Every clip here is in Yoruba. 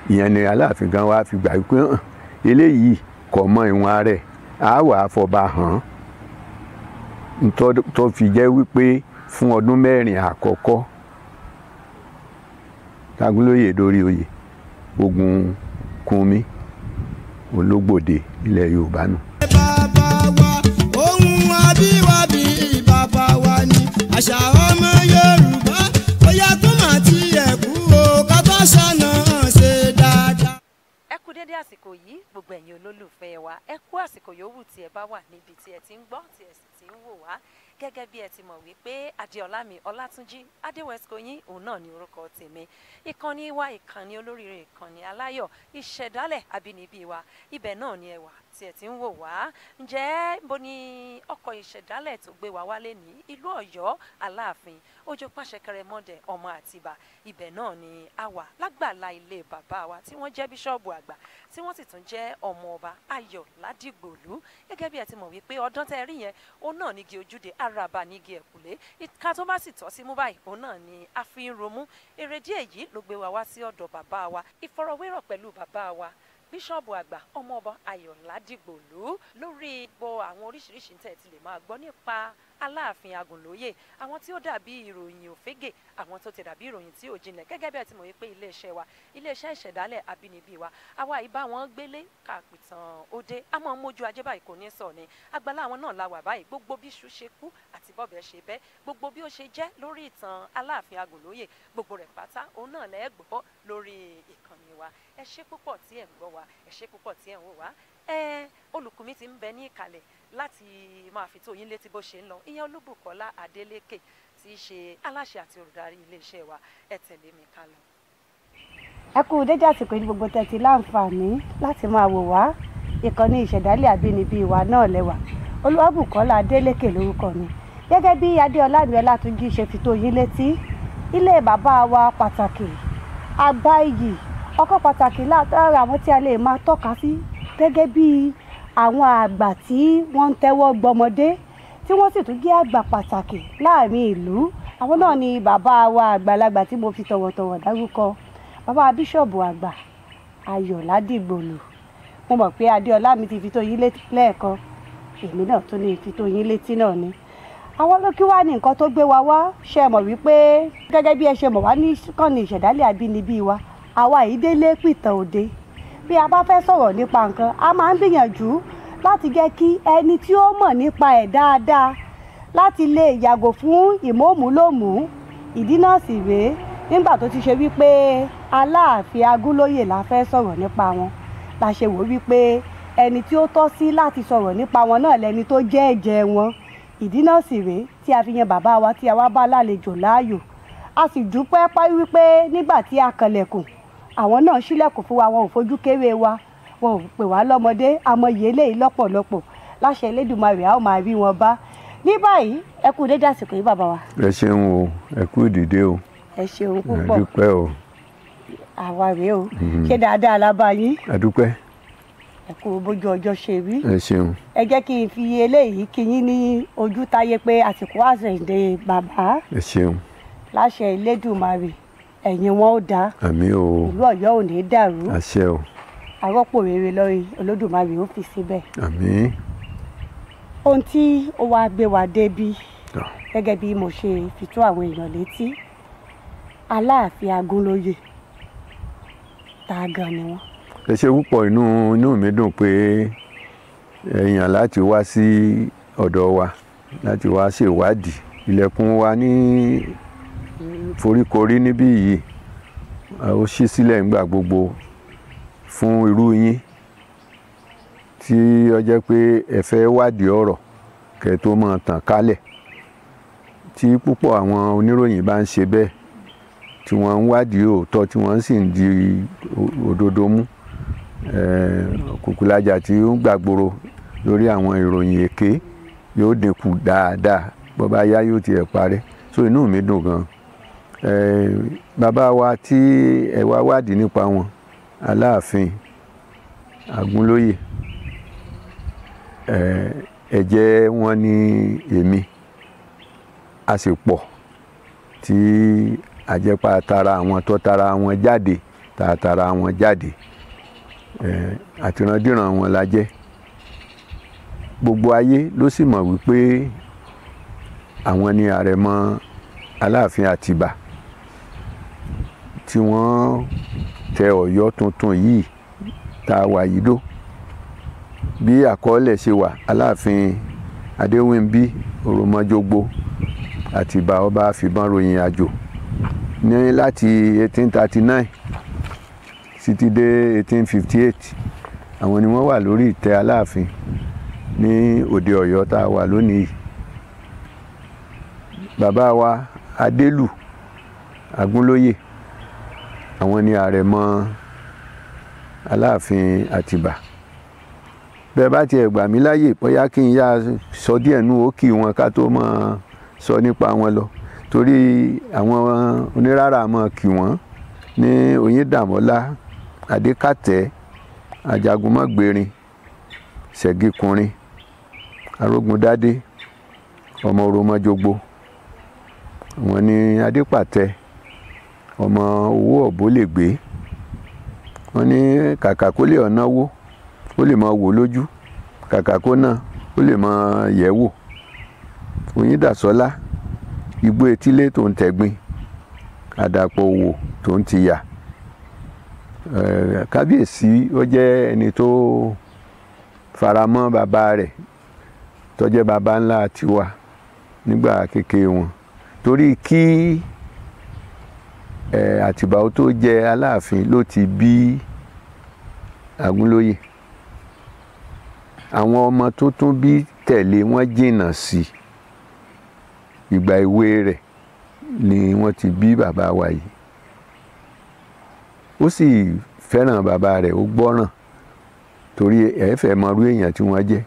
Ìyẹn ni Aláàfin gan wa fi gbà pé eléyìí kò mọ ìwọ̀n rẹ̀, á wà á fọba hàn án, tó fi jẹ́ wípé fún ọdún 4 àkọ́kọ́ Tágúnlóyè dórí oyè, ogun Kúnmí ológbòde ilẹ̀ Yorùbá nù. Bàbá wa ohun abíwábí bàbá wa ni àṣà ọmọ Yorùbá ó yẹ kó má tiẹ̀ kú o, ká bá ṣàna ṣe dáadáa. Ẹ kú dédé àsìkò yìí gbogbo ẹ̀yin olólùfẹ́ wa, ẹ kú àsìkò yòówù tí ẹ bá wà níbi tí ẹ ti ń gbọ́ tí ẹ sì ti ń wò wá. Gẹ́gẹ́ bí ẹ ti mọ̀ wípé Adéọlá mi Ọlátúnjí Adéwẹ̀sìkò yín òun náà ni orúkọ tèmi. Ìkànnì wa, ìkànnì olóríire, ìkànnì aláyọ̀, ìṣẹ̀dálẹ̀ àbínibí wa, ibẹ̀ náà ni ẹ wà tí ẹ ti ń wò wá. Ǹjẹ́ bó ni ọkọ̀ ìṣẹ̀dálẹ̀ tó gbé wa wálé ní ìlú Ọ̀yọ́ Aláàfin Òjó Pàṣẹkẹrẹ Mọ́dẹ ọmọ Àtìbà, ibẹ̀ náà ni a wà lágbàlá ilé bàbá wa tí wọ́n jẹ́ bíṣọ́ọ̀bù àgbà tí wọ́n sì tún jẹ́ ọmọ ọba Ayọ̀ Ládìgbòlú. Gẹ́gẹ́ bí ẹ ti mọ̀ wípé ọdún tẹ́ rí yẹn òun náà nígi ojúde, araba nígi ẹ̀kúlé, ìka tó bá sì tọ́ sí mú báyìí òun náà ni a fi ń romú. Èrèdí èyí ló gbé wa wá sí ọ̀dọ̀ bàbá wa, ìfọ̀rọ̀wérọ̀ pẹ̀lú bàbá wa bíṣọ́ọ̀bù àgbà ọmọọba Ayọ̀ Ládìgbòlú lórí gbogbo àwọn oríṣiríṣi tẹ̀ ti lè máa gbọ́ nípa Aláàfin Agúnlóyè, àwọn tí ó dàbí ìròyìn òfégè, àwọn tó ti dàbí ìròyìn tí ò jinlẹ̀. Gẹ́gẹ́ bí ẹ ti mọ̀ wípé iléeṣẹ́ wa, iléeṣẹ́ ìṣẹ̀dálẹ̀ àbínibí wa, àwa ìbá wọn gbélé kàpìtàn òde, a máa ń mójú ajé báyìí kò ní sọ ni. Agbálá àwọn náà la wà báyìí, gbogbo bí iṣu ṣe kú àti bọ́bẹ̀ ṣe bẹ́, gbogbo bí ó ṣe jẹ́ lórí ìtàn Aláàfin Agúnlóyè, gbogbo rẹ̀ pátá òun náà lẹ́ gbọ́ lórí ìkànnì wa. Ẹ ṣé púpọ̀ tí ẹ̀ ń gbọ́ wa, ẹ ṣé púpọ̀ tí ẹ̀ ń wò wá. Olùkọ́ mi ti ń bẹ ní ìkàlẹ̀ láti máa fi tó yín létí bó ṣe ń lọ. Ìyẹn Olúbùkọ́lá Adélékè tí í ṣe aláṣẹ àti olùdarí iléeṣẹ́ wa. Ẹ tẹ̀lé mi ká lọ. Ẹ kú dédé àsìkò yìí gbogbo tẹ́tí láǹfààní láti máa wò wá. Ìkànnì ìṣẹ̀dálẹ̀ àbínibí wa náà lẹ́wà. Olúwabùkọ́lá Adélékè lórúkọ mi. Gẹ́gẹ́ bí Adéọlá mi Ọlátúnjí ṣe fi tó yín létí, ilé bàbá wa pàtàkì, àgbà iyì, ọkọ̀ pàtàkì lára àwọn tí a lè máa tọ́ka sí gẹ́gẹ́ bí àwọn àgbà tí wọ́n ń tẹ́wọ́ gbọmọdé, tí wọ́n sì tún jẹ́ àgbà pàtàkì láàrin ìlú. Àwọn náà ni bàbá wa àgbàlagbà tí mo fi tọ̀wọ̀tọ̀wọ̀ dárúkọ, bàbá bíṣọ̀bù àgbà Ayọ̀ Ládìgbòlù. Mo mọ̀ pé Adéọlá mi ti fi tó yín létí lẹ́ẹ̀kan, èmi náà tún ní fi tó yín létí náà ni. Àwọn ló kí wá ní nǹkan tó gbé wa wá. Ṣe mọ̀ wípé gẹ́gẹ́ bí ẹ ṣe mọ̀ wá ní kànnì ìṣẹ̀dálẹ̀ àbínibí wa, àwa yìí délé pìtàn òde. Bí a bá fẹ́ sọ̀rọ̀ nípa nǹkan, a máa ń gbìyànjú láti jẹ́ kí ẹni tí ó mọ̀ nípa ẹ̀ dáadáa láti lè yàgò fún ìmọ̀ọ́múlòmù. Ìdí náà sì rèé nígbà tó ti ṣe wípé Aláàfin Agúnlóyè la fẹ́ sọ̀rọ̀ nípa wọn, la ṣe wò wípé ẹni tí ó tọ́ sí láti sọ̀rọ̀ nípa wọn náà lẹni tó jẹ́ ẹ̀jẹ̀ wọn. Ìdí náà sì rèé tí a fi yan bàbá wa tí a wá bá lálejò láàyò. A sì dúpẹ́ páyé wípé nígbà tí a kànlẹ̀kùn, àwọn náà ṣílẹ̀kùn fún wa, wọn ò fojú kéré wa, wọn ò pè wá lọ́mọdé, àmọye eléyìí lọ́pọ̀lọpọ̀. Láṣẹ Elédùmarè a ó máa rí wọn bá. Ní báyìí, ẹ kú dédé àsìkò yìí bàbá wa. Ẹ ṣeun o, ẹ kú ìdìde o. Ẹ ṣeun púpọ̀. Ẹ dúpẹ́ o. Àwa rèé o. Ṣé dáadáa la bá yín? Ẹ dúpẹ́. Ẹ kú bójú ọjọ́ ṣe rí. Ẹ ṣeun. Ẹ jẹ́ kí n fi eléyìí kí yín ní ojú táyé pé àsìkò àṣẹ̀ǹde bàbá. Ẹ ṣeun. Láṣẹ Elédùmarè ẹ̀yìn wọn ó dáa. Àmín o. Ìlú Ọ̀yọ́ ò ní dàrú. Àṣẹ o. Àrọ́pò rere lórí Olódùmarè ó fi síbẹ̀. Àmín. Ohun tí ó wá gbé wa débí gẹ́gẹ́ bí mo ṣe fi tó àwọn èèyàn létí, Aláàfin Agúnlóyè tá gan ni wọ́n. Ẹ ṣe púpọ̀, inú mi dùn pé ẹ̀yàn láti wá sí ọ̀dọ̀ wa láti wá ṣèwádìí. Ilẹ̀kùn wa ní foríkorí níbí yìí ó ṣí sílẹ̀ nígbà gbogbo fún irú yín tí ó jẹ́ pé ẹ fẹ́ wádìí ọ̀rọ̀ kẹ́ tó máa tàn kálẹ̀. Tí púpọ̀ àwọn oníròyìn bá ń ṣe bẹ́ẹ̀, tí wọ́n ń wádìí òótọ́, tí wọ́n sì ń di òdodo mú, kùkùlájà tí ó ń gbàgbóró lórí àwọn ìròyìn èké yóò dínkù dáadáa, bó bá yá yóò tiẹ̀ parẹ́. So inú mi dùn gan. Bàbá wa tí ẹ wá wádìí nípa wọn, Aláàfin Agúnlóyè, ẹ̀jẹ̀ wọn ní èmi, a sì pọ̀ tí àjẹpá tara àwọn tó tara wọn jáde tààtàrà wọn jáde. Àtìrandíran wọn la jẹ́. Gbogbo ayé ló sì mọ̀ wípé àwọn ni àrẹ̀mọ Aláàfin Àtìbà tí wọ́n tẹ Ọ̀yọ́ tuntun yìí tá a wà yìí dó. Bí àkọọ́lẹ̀ ṣe wà, Aláàfin Adéwìnbí Òròmọjogbo Àtìbà ọba fìbọn ròyìn àjò ní láti 1839 títí dé 1858, àwọn ni wọ́n wà lórí ìtẹ́ Aláàfin ní òde Ọ̀yọ́ tá a wà lónìí. Bàbá wa Adélù Agúnlóyè, àwọn ni àrẹ̀mọ Aláàfin Àtìbà. Bẹ́ẹ̀ bá tiẹ̀ gbà mí láyè, bóyá kí n yá sọ díẹ̀ nú òkì wọn ká tó máa sọ nípa wọn lọ, torí àwọn onírárà mọ̀ kí wọ́n ní Oyíndàmọ́lá Adékàtẹ́ Ajagunmọ́gbèrin Ṣẹ̀gìkùnrin Arógundádé ọmọ Òròmọjogbo. Wọ́n ní Adépàtẹ ọmọ owó ọ̀bólègbé. Wọ́n ní kàkà kó lè ọ̀nà wó, ó lè máa wò lójú, kàkà kó náà ó lè máa yẹ̀ wò. Oyíndàsọ́lá igbó etílé tó ń tẹ̀gbin, àdàpọ̀ òwò tó ń tìyà. Kábíyèsí ó jẹ́ ẹni tó faramọ́ bàbá rẹ̀ tó jẹ́ bàbá ńlá tiwa nígbà kékeré wọn, torí kí Àtìbà ó tó jẹ Aláàfin ló ti bí Agúnlóyè. Àwọn ọmọ tó tún bí tẹ̀lé wọn jìnnà sí ìgbà èwe rẹ̀ ni wọ́n ti bí bàbá wa yìí. Ó sì fẹ́ràn bàbá rẹ̀, ó gbọ́ràn, torí ẹ fẹ́ mọrú èèyàn tí wọ́n jẹ́.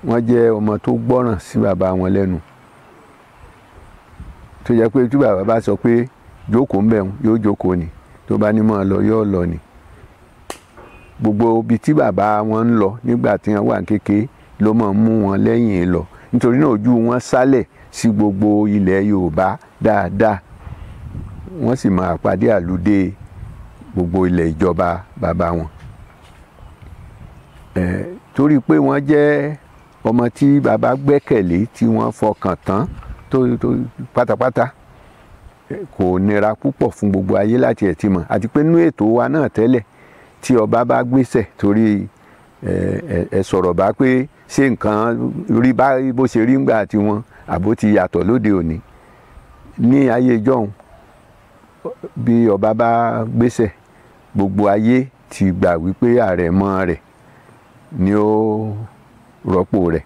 Wọ́n jẹ́ ọmọ tó gbọ́ràn sí bàbá wọn lẹ́nu, tó jẹ́ pé tí bàbá bá sọ pé jókòó ń bẹ̀ yóò jókòó ni, tó bá ní máa lọ yóò lọ ni. Gbogbo ibi tí bàbá wọn ń lọ nígbà tí wọ́n wà kékeré ló máa ń mú wọn lẹ́yìn lọ. Nítorí náà ojú wọn sálẹ̀ sí gbogbo ilẹ̀ Yorùbá dáadáa, wọ́n sì máa pàdé àlùdé gbogbo ilẹ̀ ìjọba bàbá wọn. Torí pé wọ́n jẹ́ ọmọ tí bàbá gbẹ́kẹ̀lé, tí wọ́n fọkàn tán tó pátápátá, kò nira púpọ̀ fún gbogbo ayé láti ẹ̀ ti mọ̀. Àti pé nínú ètò wa náà tẹ́lẹ̀, tí ọba bá gbéṣẹ̀, torí ẹ sọ̀rọ̀ bá pé ṣé nǹkan rí bá bó ṣe rí ńgbà tiwọn àbó ti yàtọ̀ lóde òní. Ní ayé ìjọ́un, bí ọba bá gbéṣẹ̀, gbogbo ayé ti gbà wípé àrẹ̀mọ rẹ̀ ni ó rọ́pò rẹ̀.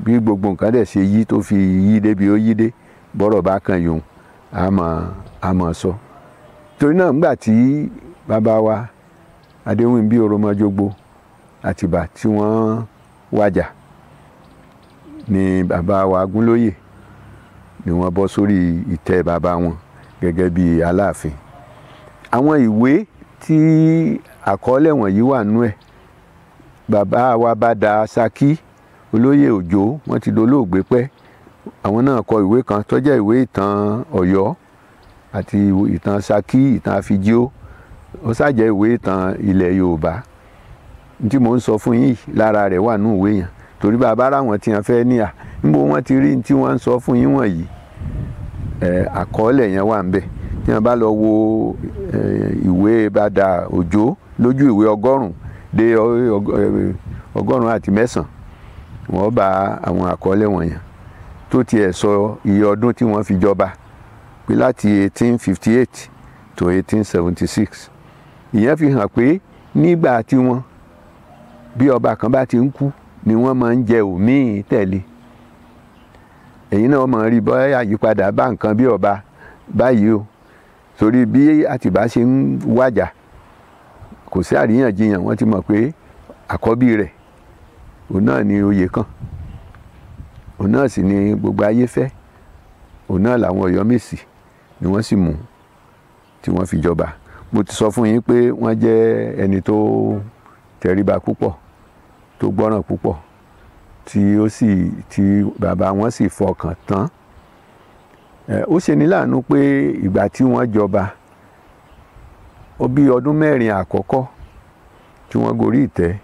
Bí gbogbo nǹkan dẹ̀ ṣe yí tó fi yí débi ó yí dé, bọ́rọ̀ bá kan yòun a máa sọ. Torí náà ńgbà tí bàbá wa Adéwìnbí Òròmọjogbo Àtìbà tí wọ́n wájà, ni bàbá wa Agúnlóyè ni wọ́n bọ́ sórí ìtẹ́ bàbá wọn gẹ́gẹ́ bí Aláàfin. Àwọn ìwé tí àkọọ́lẹ̀ wọ̀nyí wà nú ẹ̀, bàbá wa Bàdà Ṣakí Olóyè Òjó, wọ́n ti dolóògbé pẹ́, àwọn náà kọ ìwé kan tó jẹ́ ìwé ìtàn Ọ̀yọ́ àti ìtàn Ṣakí, ìtàn Àfijíó, ó ṣàjẹ́ ìwé ìtàn ilẹ̀ Yorùbá. Tí mò ń sọ fún yín lára rẹ̀ wà nú ìwé yẹn, torí bàbá ráwọn tí wọ́n fẹ́ níyà níbo wọ́n ti rí tí wọ́n ń sọ fún yín wọ̀nyí, àkọọ́lẹ̀ yẹn wà ńbẹ̀. Tí wọ́n bá lọ wo ìwé Bàdà Òjó lójú ìwé 100 dé 109, wọ́n bá àwọn àkọọ́lẹ̀ wọ̀nyẹn tó tiẹ̀ sọ iye ọdún tí wọ́n fi jọba, pé láti 1858 to 1876. Ìyẹn fi hàn pé nígbà tí wọ́n bí ọba kan bá ti ń kú ni wọ́n máa ń jẹ òmíì tẹ̀lé. Èyí náà máa rí bóyá àyípadà bá nǹkan bí ọba báyìí o, torí bí Àtìbà ṣe ń wájà kò sí àríyànjiyàn, wọ́n ti mọ̀ pé àkọ́bí rẹ̀ òun náà ni oyè kan, òun náà sì ni gbogbo ayé fẹ́, òun náà làwọn Ọ̀yọ́mèsì ni wọ́n sì mú tí wọ́n fi jọba. Mo ti sọ fún yín pé wọ́n jẹ́ ẹni tó tẹríba púpọ̀, tó gbọ́ràn púpọ̀, tí ó sì tí bàbá wọn sì fọkàn tán. Ó ṣe ní láàánú pé ìgbà tí wọ́n jọba, Bí ọdún 4 àkọ́kọ́ tí wọ́n gorí ìtẹ́,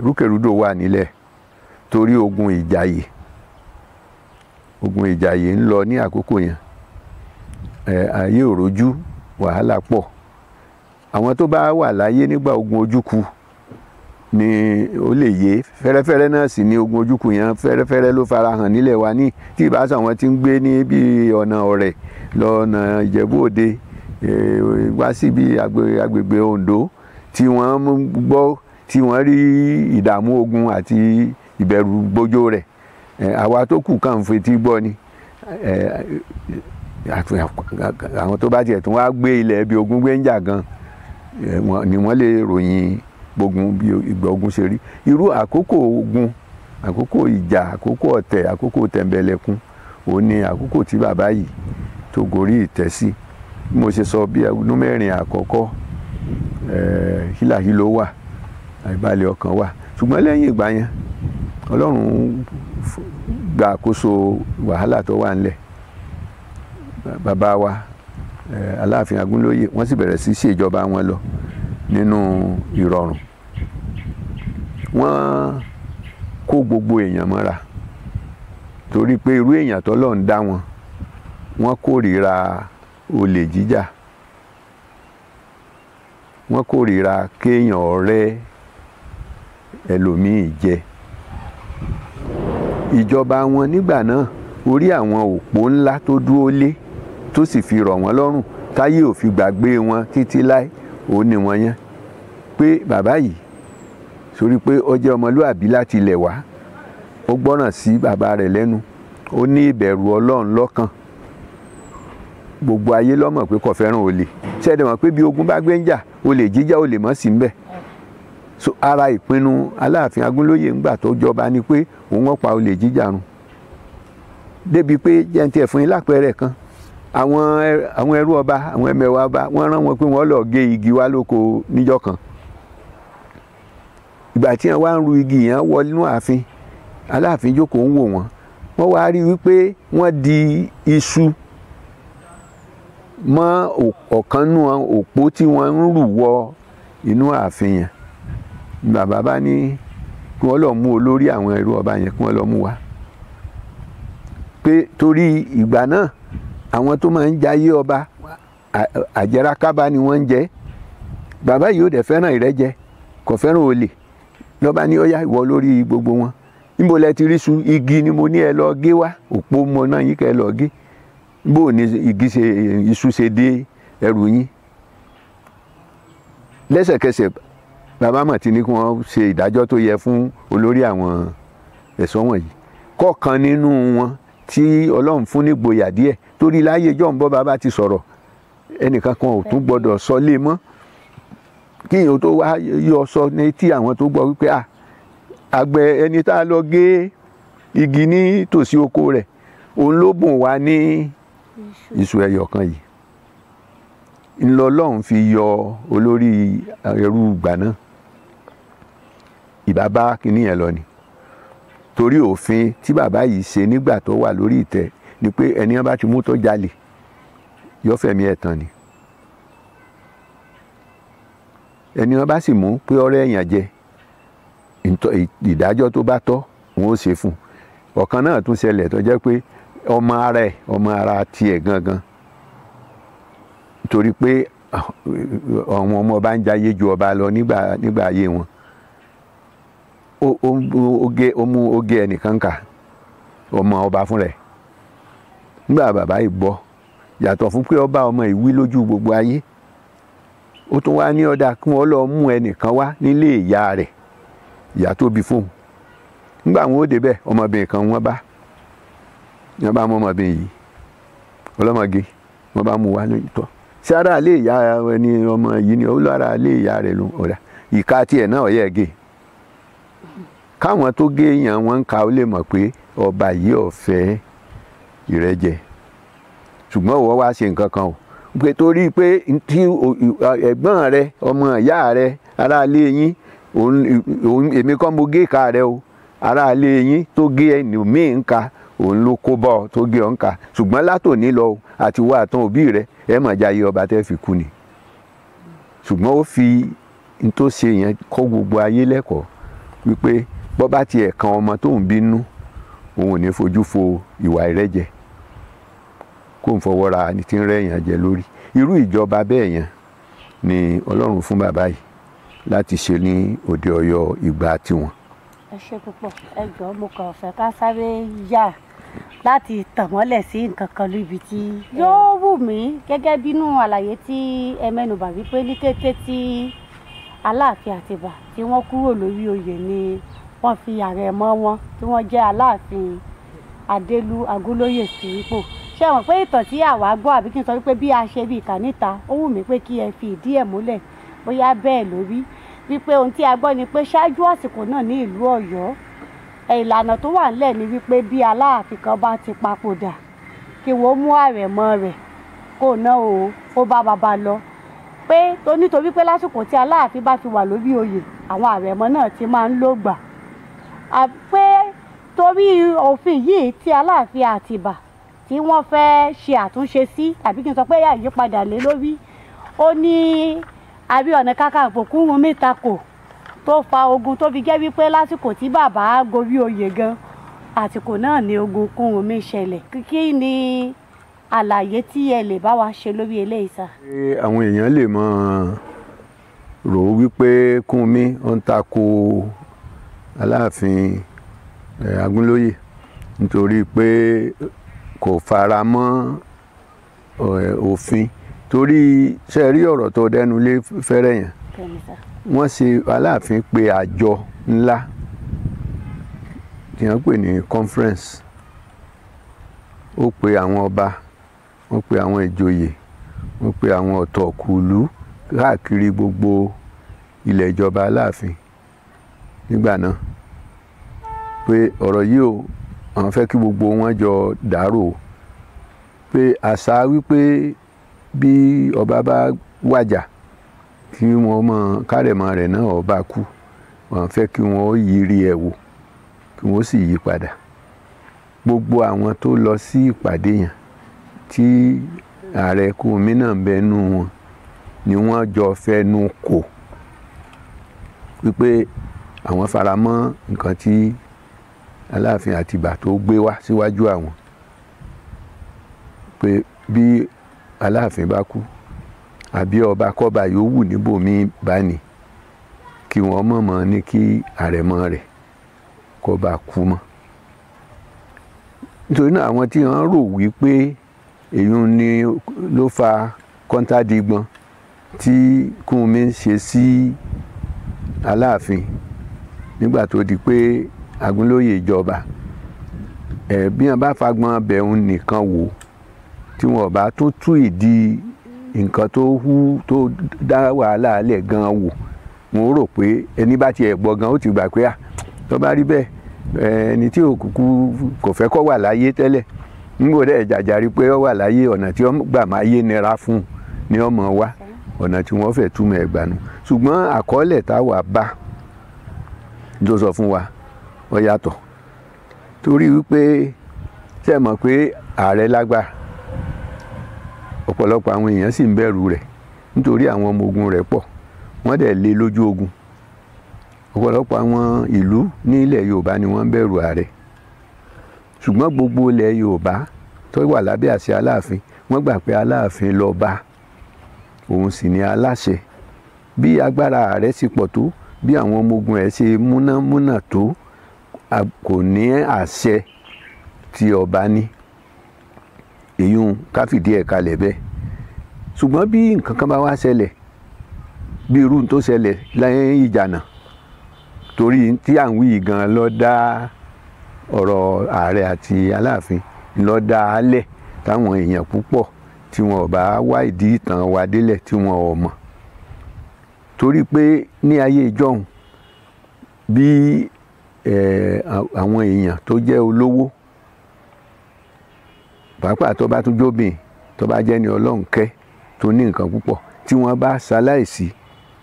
rúkèrúdò wà nílẹ̀ torí ogun Ìjàyè. Ogun Ìjàyè ń lọ ní àkókò yẹn. Ayé òrojú, wàhálà pọ̀. Àwọn tó bá wà láyé nígbà ogun Ojúkù ni ó lè yé. Fẹ́rẹ́fẹ́rẹ́ náà sì ni ogun Ojúkù yẹn, fẹ́rẹ́fẹ́rẹ́ ló farahàn nílẹ̀ wa ní tí ìbá sàwọn tí ń gbé ní bí ọ̀nà Ọ̀rẹ́ lọ́nà Ìjẹ̀bú Òde, wá sí bí agbègbè Oǹdó, tí wọ́n gbọ́ tí wọ́n rí ìdààmú ogun àti ìbẹ̀rù gbójó rẹ̀. Àwa tó kù kàn ń fetí gbọ́ ni. Àwọn tó bá tiẹ̀ tún wá gbé ilẹ̀ bí ogun gbé ń jà gan ni wọ́n lè ròyìn gbógun bí ìgbà ogun ṣe rí. Irú àkókò ogun, àkókò ìjà, àkókò ọ̀tẹ̀, àkókò tẹ̀m̀bẹ̀lẹ̀kun, òun ni àkókò tí bàbá yìí tó gorí ìtẹ́ sí. Bí mo ṣe sọ, bí ọdún 4 àkọ́kọ́, hílàhílo wà, àìbalẹ̀ ọkàn wà. Ṣùgbọ́n lẹ́yìn ìgbà yẹn, Ọlọ́run gba àkóso wàhálà tó wà ńlẹ̀. Bàbá wa Aláàfin Agúnlóyè, wọ́n sì bẹ̀rẹ̀ sí ṣèjọba wọn lọ nínú ìrọ̀rùn. Wọ́n kó gbogbo èèyàn mọ́ra torí pé irú èèyàn t'Ọlọ́run dá wọn, wọ́n kórìíra olè jíjà, wọ́n kórìíra kéèyàn ọ̀rẹ́ ẹlòmíì jẹ. Ìjọba wọn nígbà náà, orí àwọn òpó ńlá tó dúró lé tó sì fi rọ̀ wọ́n lọ́rùn táyé ò fi gbàgbé wọn títí láé, òun ni wọ́n yẹn. Pé bàbá yìí, sórí pé ó jẹ́ ọmọlúàbí láti ilẹ̀ wá, ó gbọ́ràn sí bàbá rẹ̀ lẹ́nu, ó ní ìbẹ̀rù Ọlọ́run lọ́kàn. Gbogbo ayé ló mọ̀ pé kò fẹ́ràn olè. Ṣé ẹ mọ̀ pé bí ogun bá gbé ń jà, olè jíjà olè mọ́ sí ń bẹ̀. So ara ìpinnu Aláàfin Agúnlóyè ńgbà tó jọba ni pé òun ó pa olè jíjà run. Débi pé jẹ́ n tiẹ̀ fún yín lápẹẹrẹ kan, àwọn ẹrú ọba, àwọn ẹmẹ̀wà ọba, wọ́n rán wọn pé wọ́n lọ gé igi wá lóko níjọ́ kan. Ìgbà tí wọ́n wá ń ru igi yẹn wọ inú ààfin, Aláàfin jókòó ń wò wọ́n. Wọ́n wá rí wípé wọ́n di iṣu mọ́ ọ̀kan nú òpó tí wọ́n ń rù wọ inú ààfin yẹn. Bàbá bá ní kí wọ́n lọ mú olórí àwọn ẹrú ọba yẹn, kí wọ́n lọ mú wá. Pé torí ìgbà náà àwọn tó máa ń jayé ọba àjẹrákábá ni wọ́n ń jẹ. Bàbá yìí ò dẹ̀ fẹ́ràn ìrẹ́jẹ, kò fẹ́ràn olè. Lọ́ba ní ó yá, ìwọ lórí gbogbo wọn. Níbo lẹ ti rí su? Igi ni mo ní ẹ lọ gé wá, òpó mo náà yín kẹ́ ẹ lọ gé. Bó ni igi ṣe, iṣu ṣe dé ẹrù yín? Lẹ́sẹ̀kẹsẹ̀ bàbá mọ̀ tí ní kí wọ́n ṣe ìdájọ́ tó yẹ fún olórí àwọn ẹ̀ṣọ́ wọ̀nyí. Kọ̀ọ̀kan nínú wọn tí Ọlọ́run fún ní gboyà díẹ̀, torí láyé ìjọ́ ń bọ́ bàbá ti sọ̀rọ̀, ẹnìkan kan ò tún gbọ́dọ̀ sọ lé mọ́. Kí èèyàn tó wá yọ sọ ní tí àwọn tó gbọ́ wípé àgbẹ̀ ẹni tá a lọ gé igi ní tòsí oko rẹ̀, òun ló bùn wá ní iṣu ẹyọ kan yìí. Ńlọ Ọlọ́run fi yọ olórí ẹrú ìgbà náà. Ìbá bá kinní yẹn lọ ni. Torí òfin tí bàbá yìí ṣe nígbà tó wà lórí ìtẹ́ ni pé ẹni wọn bá ti mú tó jalè, yó fẹ̀mí ẹ̀ tán ni. Ẹni wọn bá sì mú pé ọ̀rẹ́ èèyàn jẹ, ìdájọ́ tó bá tọ́ wọn ó ṣe fún un. Ọ̀kan náà tún ṣẹlẹ̀ tó jẹ́ pé ọmọ ara ẹ̀, ọmọ ara tiẹ̀ gangan, torí pé àwọn ọmọ ọba ń jayé ju ọba lọ nígbà ayé wọn. Ó mú ó gé ẹnìkan kà, ọmọ ọba fún rẹ̀. Nígbà bàbá yìí gbọ́, yàtọ̀ fún pé ọba ọmọ yìí wí lójú gbogbo ayé, ó tún wá ní ọ̀dà kí wọ́n lọ mú ẹnìkan wá nílé ìyá rẹ̀, ìyá tó bí fóun. Nígbà wọn ó débẹ̀, ọmọbìnrin kan wọ́n bá, wọ́n bá mú ọmọbìnrin yìí, ọlọ́mọge, wọ́n bá mú wá lóyún tọ́. Ṣé ara ilé ìyá ẹni ọmọ yìí ni? Ó lára ilé ìyá rẹ̀ ló ọ̀dà. Ìka tiẹ̀ náà ọ̀yẹ́ gé. Káwọn tó gé èèyàn wọn ń ka ó lè mọ̀ pé ọba yìí ò fẹ́ ìrẹ́jẹ. Ṣùgbọ́n ìwọ wá ṣe nǹkan kan o. Pé torí pé tí ẹ̀gbọ́n rẹ, ọmọ ìyá rẹ, ará ilé yín, òun èmi kọ́ mo gé ìka rẹ o. Ará ilé yín tó gé ẹlòmíì ń ka, òun ló kó bọ́ ọ tó gé ọ ń ka. Ṣùgbọ́n látòní lọ o, àti wá àtàn òbí rẹ, ẹ mọ̀ jayé ọba tẹ́ fi kú ni. Ṣùgbọ́n ó fi n tó ṣe yẹn kọ́ gbogbo ayé lẹ́kọ̀ọ́ wípé bọ́ bá tiẹ̀ kan ọmọ tó ń bínú, òun ò ní fojú fo ìwà ìrẹ́jẹ kó ń fọwọ́ ra ní tí ń rẹ́yàn jẹ lórí. Irú ìjọba bẹ́ẹ̀ yẹn ni Ọlọ́run fún bàbá yìí láti ṣe ní òde Ọ̀yọ́ ìgbà tiwọn. Ẹ ṣe púpọ̀. Ẹ jọ̀ọ́, mo kàn fẹ́ ká sáré yà láti tàn mọ́lẹ̀ sí nǹkan kan níbi tí yóò wù mí gẹ́gẹ́ bínú àlàyé tí ẹ mẹ́nubà wípé ní kété tí Aláàfin Àtìbà tí wọ́n kúrò lórí oyè ni wọ́n fi àrẹ̀mọ wọn tí wọ́n jẹ́ Aláàfin Adélú Agúnlóyè sí ipò. Ṣé ẹ mọ̀ pé ìtàn tí àwa gbọ́, àbí kí n sọ wípé bí a ṣe bí ìkà níta, ó wù mí pé kí ẹ fi ìdí ẹ̀ múlẹ̀ bóyá bẹ́ẹ̀ lórí, wípé ohun tí a gbọ́ ni pé ṣáájú àsìkò náà ní ìlú Ọ̀yọ́, ìlànà tó wà nílẹ̀ ni wípé bí Aláàfin kan bá ti papòdà, kí wọ́n mú àrẹ̀mọ rẹ̀ kó ná o ó bá bàbá lọ, pé tó nítorí pé lásìkò tí Aláàfin bá fi wà lórí oyè, àwọn àrẹ̀mọ náà ti máa ń lògbà. Pé torí òfin yìí tí Aláàfin Àtìbà tí wọ́n fẹ́ ṣe àtúnṣe sí, tàbí kí n sọ pé àyípadà lé lórí, ó ní Ààrẹ Ọ̀nà Kakanfò Kúrúnmí takò tó fa ogun tó fi jẹ́ wípé lásìkò tí bàbá gorí oyè gan, àsìkò náà ni ogun Kúrúnmí ṣẹlẹ̀. Kí ni àlàyé tí ẹ lè bá wa ṣe lórí eléyìí sà? Àwọn èèyàn lè mọ rò ó wípé Kúrúnmí ó ń takò Aláàfin Agúnlóyè nítorí pé kò fara mọ́ òfin, torí ṣe rí ọ̀rọ̀ tó dẹnu lé fẹ́rẹ̀ yẹn. Wọ́n ṣe Aláàfin pé àjọ ńlá tí wọ́n pè ní conference. Ó pe àwọn ọba, wọ́n pe àwọn ìjòyè, wọ́n pe àwọn ọ̀tọ̀kùlú káàkiri gbogbo ilẹ̀ ìjọba Aláàfin nígbà náà pé ọ̀rọ̀ yìí o, àwọn fẹ́ kí gbogbo wọn jọ dàrò, pé àṣà wípé bí ọba bá wàjà kí wọ́n mọ kárẹ̀mọ rẹ̀ náà ọba kú, wọ́n fẹ́ kí wọ́n yiri ẹ̀ wò kí wọ́n sì yí padà. Gbogbo àwọn tó lọ sí ìpàdé yẹn tí ààrẹ Kúrúnmí náà ń bẹ nú wọn ni wọ́n jọ fẹnu kò wípé àwọn faramọ́ nǹkan tí Aláàfin Àtìbà tó gbé wá síwájú àwọn, pé bí Aláàfin bá kú àbí ọba kọ́ba yòówù níbòmí bá ní, kí wọ́n mọ̀mọ́ ní kí àrẹ̀mọ rẹ̀ kó bá kú mọ́. Nítorí náà àwọn tí wọ́n rò wípé èyí ni ló fa kọ́ńtàdìgbọ́n tí Kúrúnmí ń ṣe sí Aláàfin nígbà tó di pé Agúnlóyè ìjọba, bí wọ́n bá fagbọn bẹ̀rùn nìkan wò tí wọ́n bá tún tú ìdí nǹkan tó hú tó dá wàhálà lẹ̀ gan wò, wọ́n rò pé ẹni bá tiẹ̀ gbọ́ gan ó ti gbà pé à tó bá rí bẹ́ẹ̀, ẹni tí òkùnkù kò fẹ́ kó wà láyé tẹ́lẹ̀ nígbò dẹ̀ jàjàrí pé ó wà láyé, ọ̀nà tí ó gbà máa yé nira fún ni ọmọ wa, ọ̀nà tí wọ́n fẹ́ túmọ̀ ẹ̀ gbà nù. Ṣùgbọ́n àkọọ́lẹ̀ táwa bá tó sọ fún wa ó yàtọ̀, torí wípé ṣe mọ̀ pé ààrẹ lágbára, ọ̀pọ̀lọpọ̀ àwọn èèyàn sì ń bẹ̀rù rẹ̀ nítorí àwọn ọmọ ogun rẹ̀ pọ̀, wọ́n dẹ̀ lé lójú ogun. Ọ̀pọ̀lọpọ̀ àwọn ìlú ní ilẹ̀ Yorùbá ni wọ́n ń bẹ̀rù ààrẹ, ṣùgbọ́n gbogbo ilẹ̀ Yorùbá tó wà lábẹ́ àṣẹ Aláàfin wọ́n gbà pé Aláàfin lọ́ba, òun sì ni aláṣẹ. Bí agbára ààrẹ sì pọ̀ tó, bí àwọn ọmọ ogun ẹ̀ ṣe múnámúná tó, kò ní àṣẹ tí ọba ní. Èyún ká fìdí ẹ̀ kalẹ̀ bẹ́ẹ̀. Ṣùgbọ́n bí nǹkan kan bá wá ṣẹlẹ̀ bí irú tó ṣẹlẹ̀ lẹ́yìn Ìjànà, torí tí à ń wí gan ló dá ọ̀rọ̀ ààrẹ àti Aláàfin ló dá a lẹ̀ táwọn èèyàn púpọ̀ tí wọn ò bá wá ìdí ìtàn wa délẹ̀ tí wọn ò mọ̀. Torí pé ní ayé ìjọ́un bí àwọn èèyàn tó jẹ́ olówó, pàápàá tó bá tún jóbìn, tó bá jẹ́ ní Ọlọ́run kẹ́ tó ní nǹkan púpọ̀, tí wọ́n bá ṣaláìsí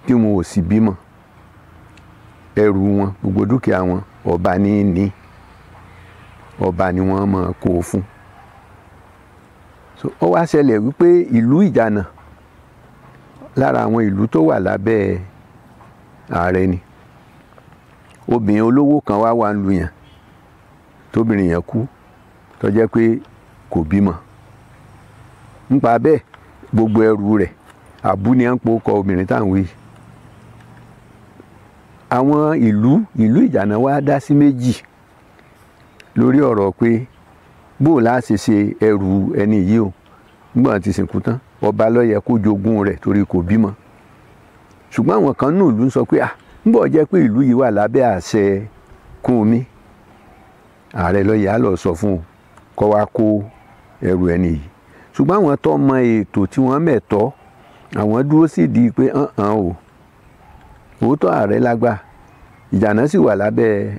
tí wọn ò sì bímọ, ẹrù wọn gbogbo dúkìá wọn ọba ní ní, ọba ni wọ́n máa kó o fún. So ó wá ṣẹlẹ̀ wípé ìlú Ìjànà Lára àwọn ìlú tó wà lábẹ́ ààrẹ ni. Obìnrin olówó kan wá wà ń lu yẹn, tóbìnrin yẹn kú, tó jẹ́ pé kò bímọ. Nípa bẹ́ẹ̀, gbogbo ẹrù rẹ̀, Àbú ni à ń po kọ obìnrin tá à ń wí. Àwọn ìlú Ìjànà wá dá sí méjì lórí ọ̀rọ̀ pé bó la ṣe ṣe ẹrù ẹni yìí o. Nígbà tí sìnkú tán, ọba ló yẹ kó jogún rẹ̀ torí kò bímọ. Ṣùgbọ́n àwọn kan nù ìlú ń sọ pé à ń bọ̀ jẹ́ pé ìlú yìí wà lábẹ́ àṣẹ Kúnmi, ààrẹ ló yẹ á lọ sọ fún un kó wá kó ẹrù ẹni yìí. Ṣùgbọ́n àwọn tó mọ ètò tí wọ́n mẹ̀tọ́, àwọn dúró sì di pé hàn o, òótọ́ ààrẹ lágbà, Ìjànà sì wà lábẹ́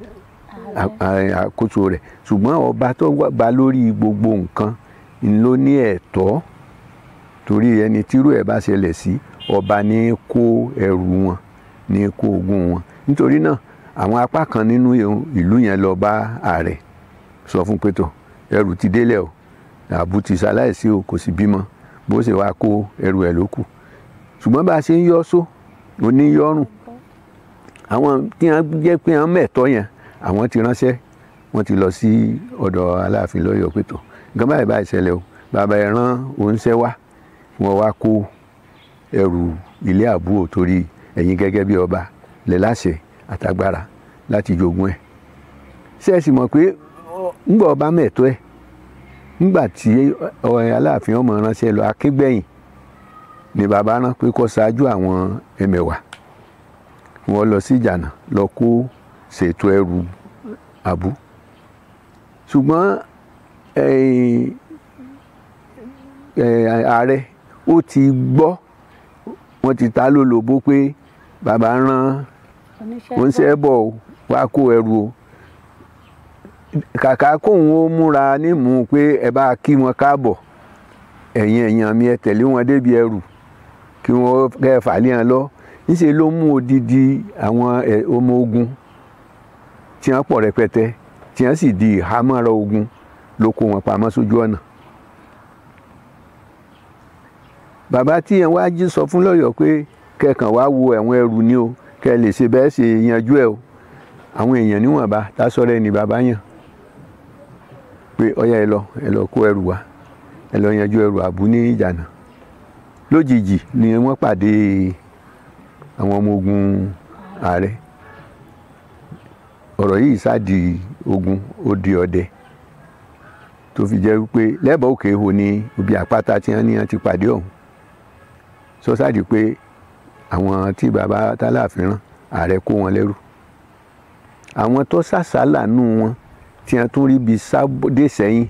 àkóso rẹ̀, ṣùgbọ́n ọba tó ba lórí gbogbo nǹkan ló ní ẹ̀tọ́, torí ẹni tírú ẹ̀ bá ṣẹlẹ̀ sí, ọba ní kó ẹrù wọn, ní kó ogún wọn. Nítorí náà àwọn apá kan nínú ìlú yẹn lọ bá ààrẹ sọ fún pé tó, ẹrù ti délẹ̀ o, Àbú ti ṣaláìsí o, kò sì bímọ, bó ṣe wá kó ẹrù ẹ̀ ló kù. Ṣùgbọ́n bá a ṣe ń yọ́ só oníyọ́rùn, àwọn tí wọ́n jẹ́ pé wọ́n mẹ̀tọ́ yẹn, àwọn ti ránṣẹ́, wọ́n ti lọ sí ọ̀dọ̀ Aláàfin lọ́yọ̀ọ́ pé tó, nǹkan báyìí báyìí ṣẹlẹ̀ o, bàbá ẹ̀ rán oníṣẹ́ wá, wọ́n wá kó ẹrù ilé Àbú o, torí ẹ̀yin gẹ́gẹ́ bí ọba lẹ láṣẹ àtagbára láti jogún ẹ̀. Ṣé ẹ sì mọ̀ pé ńgbà ọba mẹ̀tọ́ ẹ̀, ńgbà tí Aláàfin ọmọ ránṣẹ́ lọ, Akégbẹ̀yìn ni bàbá rán pé kó ṣáájú àwọn ẹmẹ̀wà, wọ́n lọ sí Ìjànà lọ kó ṣètò ẹrù Àbú. Ṣùgbọ́n ààrẹ ó ti gbọ́, wọ́n ti ta lólobó pé bàbá rán oníṣẹ́ bọ̀ wá kó ẹrù o. Kàkà kóun ó múra nímú pé ẹ bá kí wọn káàbọ̀, ẹ̀yin èèyàn mi ẹ tẹ̀lé wọn débi ẹrù kí wọ́n kẹ́ fà lé wọn lọ. Níṣẹ́ ló mú odidi àwọn ọmọ ogun tí wọ́n pọ̀ rẹpẹtẹ, tí wọ́n sì di ìhámọ́ra ogun, ló kó wọn pamọ́ sójú ọ̀nà. Bàbá tí yẹn wá jí sọ fún lọ́yọ̀ọ́ pé kẹkàn wá wo àwọn ẹrù ni o, kẹ lè ṣe bẹ́ẹ̀ ṣe yanjú ẹ o. Àwọn èèyàn níwọ̀nba tásọ̀rẹ́ ni bàbá yàn pé ọyá ẹ lọ, ẹ lọ kó ẹrù wá, ẹ lọ yanjú ẹrù Àbú ní Ìjànà. Lójijì ni wọ́n pàdé àwọn ọmọ ogun ààrẹ. Ọ̀rọ̀ yìí sáàdì ogun, ó di ọdẹ, tó fi jẹ́ wípé lẹ́bàá òkè ihò ni ibi àpáta tí wọ́n ní wọ́n ti pàdé ọ̀hún. Sọ sáàdì pé àwọn tí bàbá Táláàfin rán, ààrẹ kó wọn lẹ́rú. Àwọn tó sàsálà nù wọn tí wọ́n tún rí bí sábọ́dé sẹ́yìn.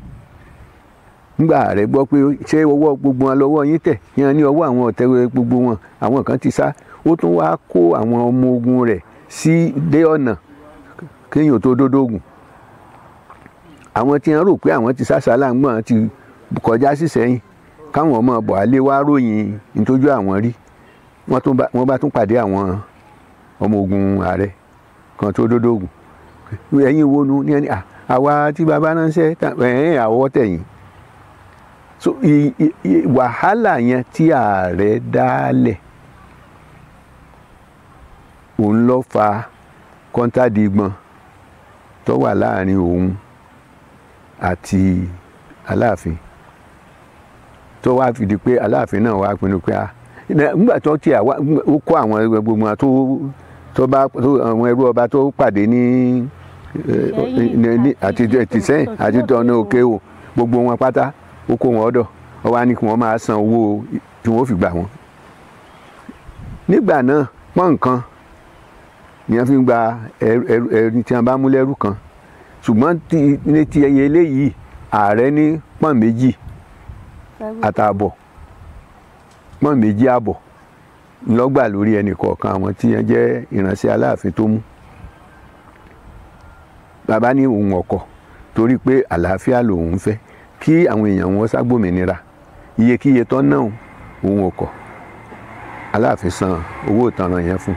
Nígbà ààrẹ gbọ́ pé ṣé ọwọ́ gbogbo wọn lọ́wọ́ yín tẹ̀, yẹn ní ọwọ́ àwọn ọ̀tẹ̀ gbogbo wọn, àwọn kan ti sá. Ó tún wá kó àwọn ọmọ ogun rẹ̀ sí dé ọ̀nà kéèyàn tó dódógùn. Àwọn tí wọ́n rò pé àwọn ti sàsálà ń gbọ́n ti kọjá sí sẹ́yìn, káwọn ọmọ Bọ̀hálé wá ròyìn ntójú àwọn rí. Wọ́n bá tún pàdé àwọn ọmọ ogun ààrẹ kan tó dódógùn. Ẹ̀yin wo nu ní ẹni àwa tí bàbá ránṣẹ́ ẹ̀hìn àwọ̀ tẹ̀yìn. So wàhálà yẹn tí ààrẹ dálẹ̀ òun ló fa kọ́ńtàdìgbọ̀n tó wà láàrin òun àti Aláàfin, tó wá fi di pé Aláàfin náà wá pinnu pé nígbà tó ti àwa ó kó àwọn gbogbo tó bá àwọn ẹrú ọba tó pàdé ní àti tìsẹ́yìn àti tọ́nà òkè o, gbogbo wọn pátá ó kó wọn ọ̀dọ̀, ó wá ní kí wọ́n máa san owó tí wọ́n fi gbà wọ́n. Nígbà náà pọ́n nǹkan ni wọ́n fi ń gba ẹni tí wọ́n bá mú lẹ́rú kan, ṣùgbọ́n ní ti ẹyẹ eléyìí ààrẹ ní pọ́n méjì àtààbọ̀, pọ́n méjì àbọ̀ ńlọ́gbà lórí ẹnì kọ̀ọ̀kan àwọn tí wọ́n jẹ́ ìránṣẹ́ Aláàfin tó mú. Bàbá ní òun ọkọ̀ torí pé àlàáfíà lòun fẹ́ kí àwọn èèyàn wọn ságbòmìnira, iyekíye tó náà òun ọkọ̀. Aláàfin san owó ìtanràn yẹn fún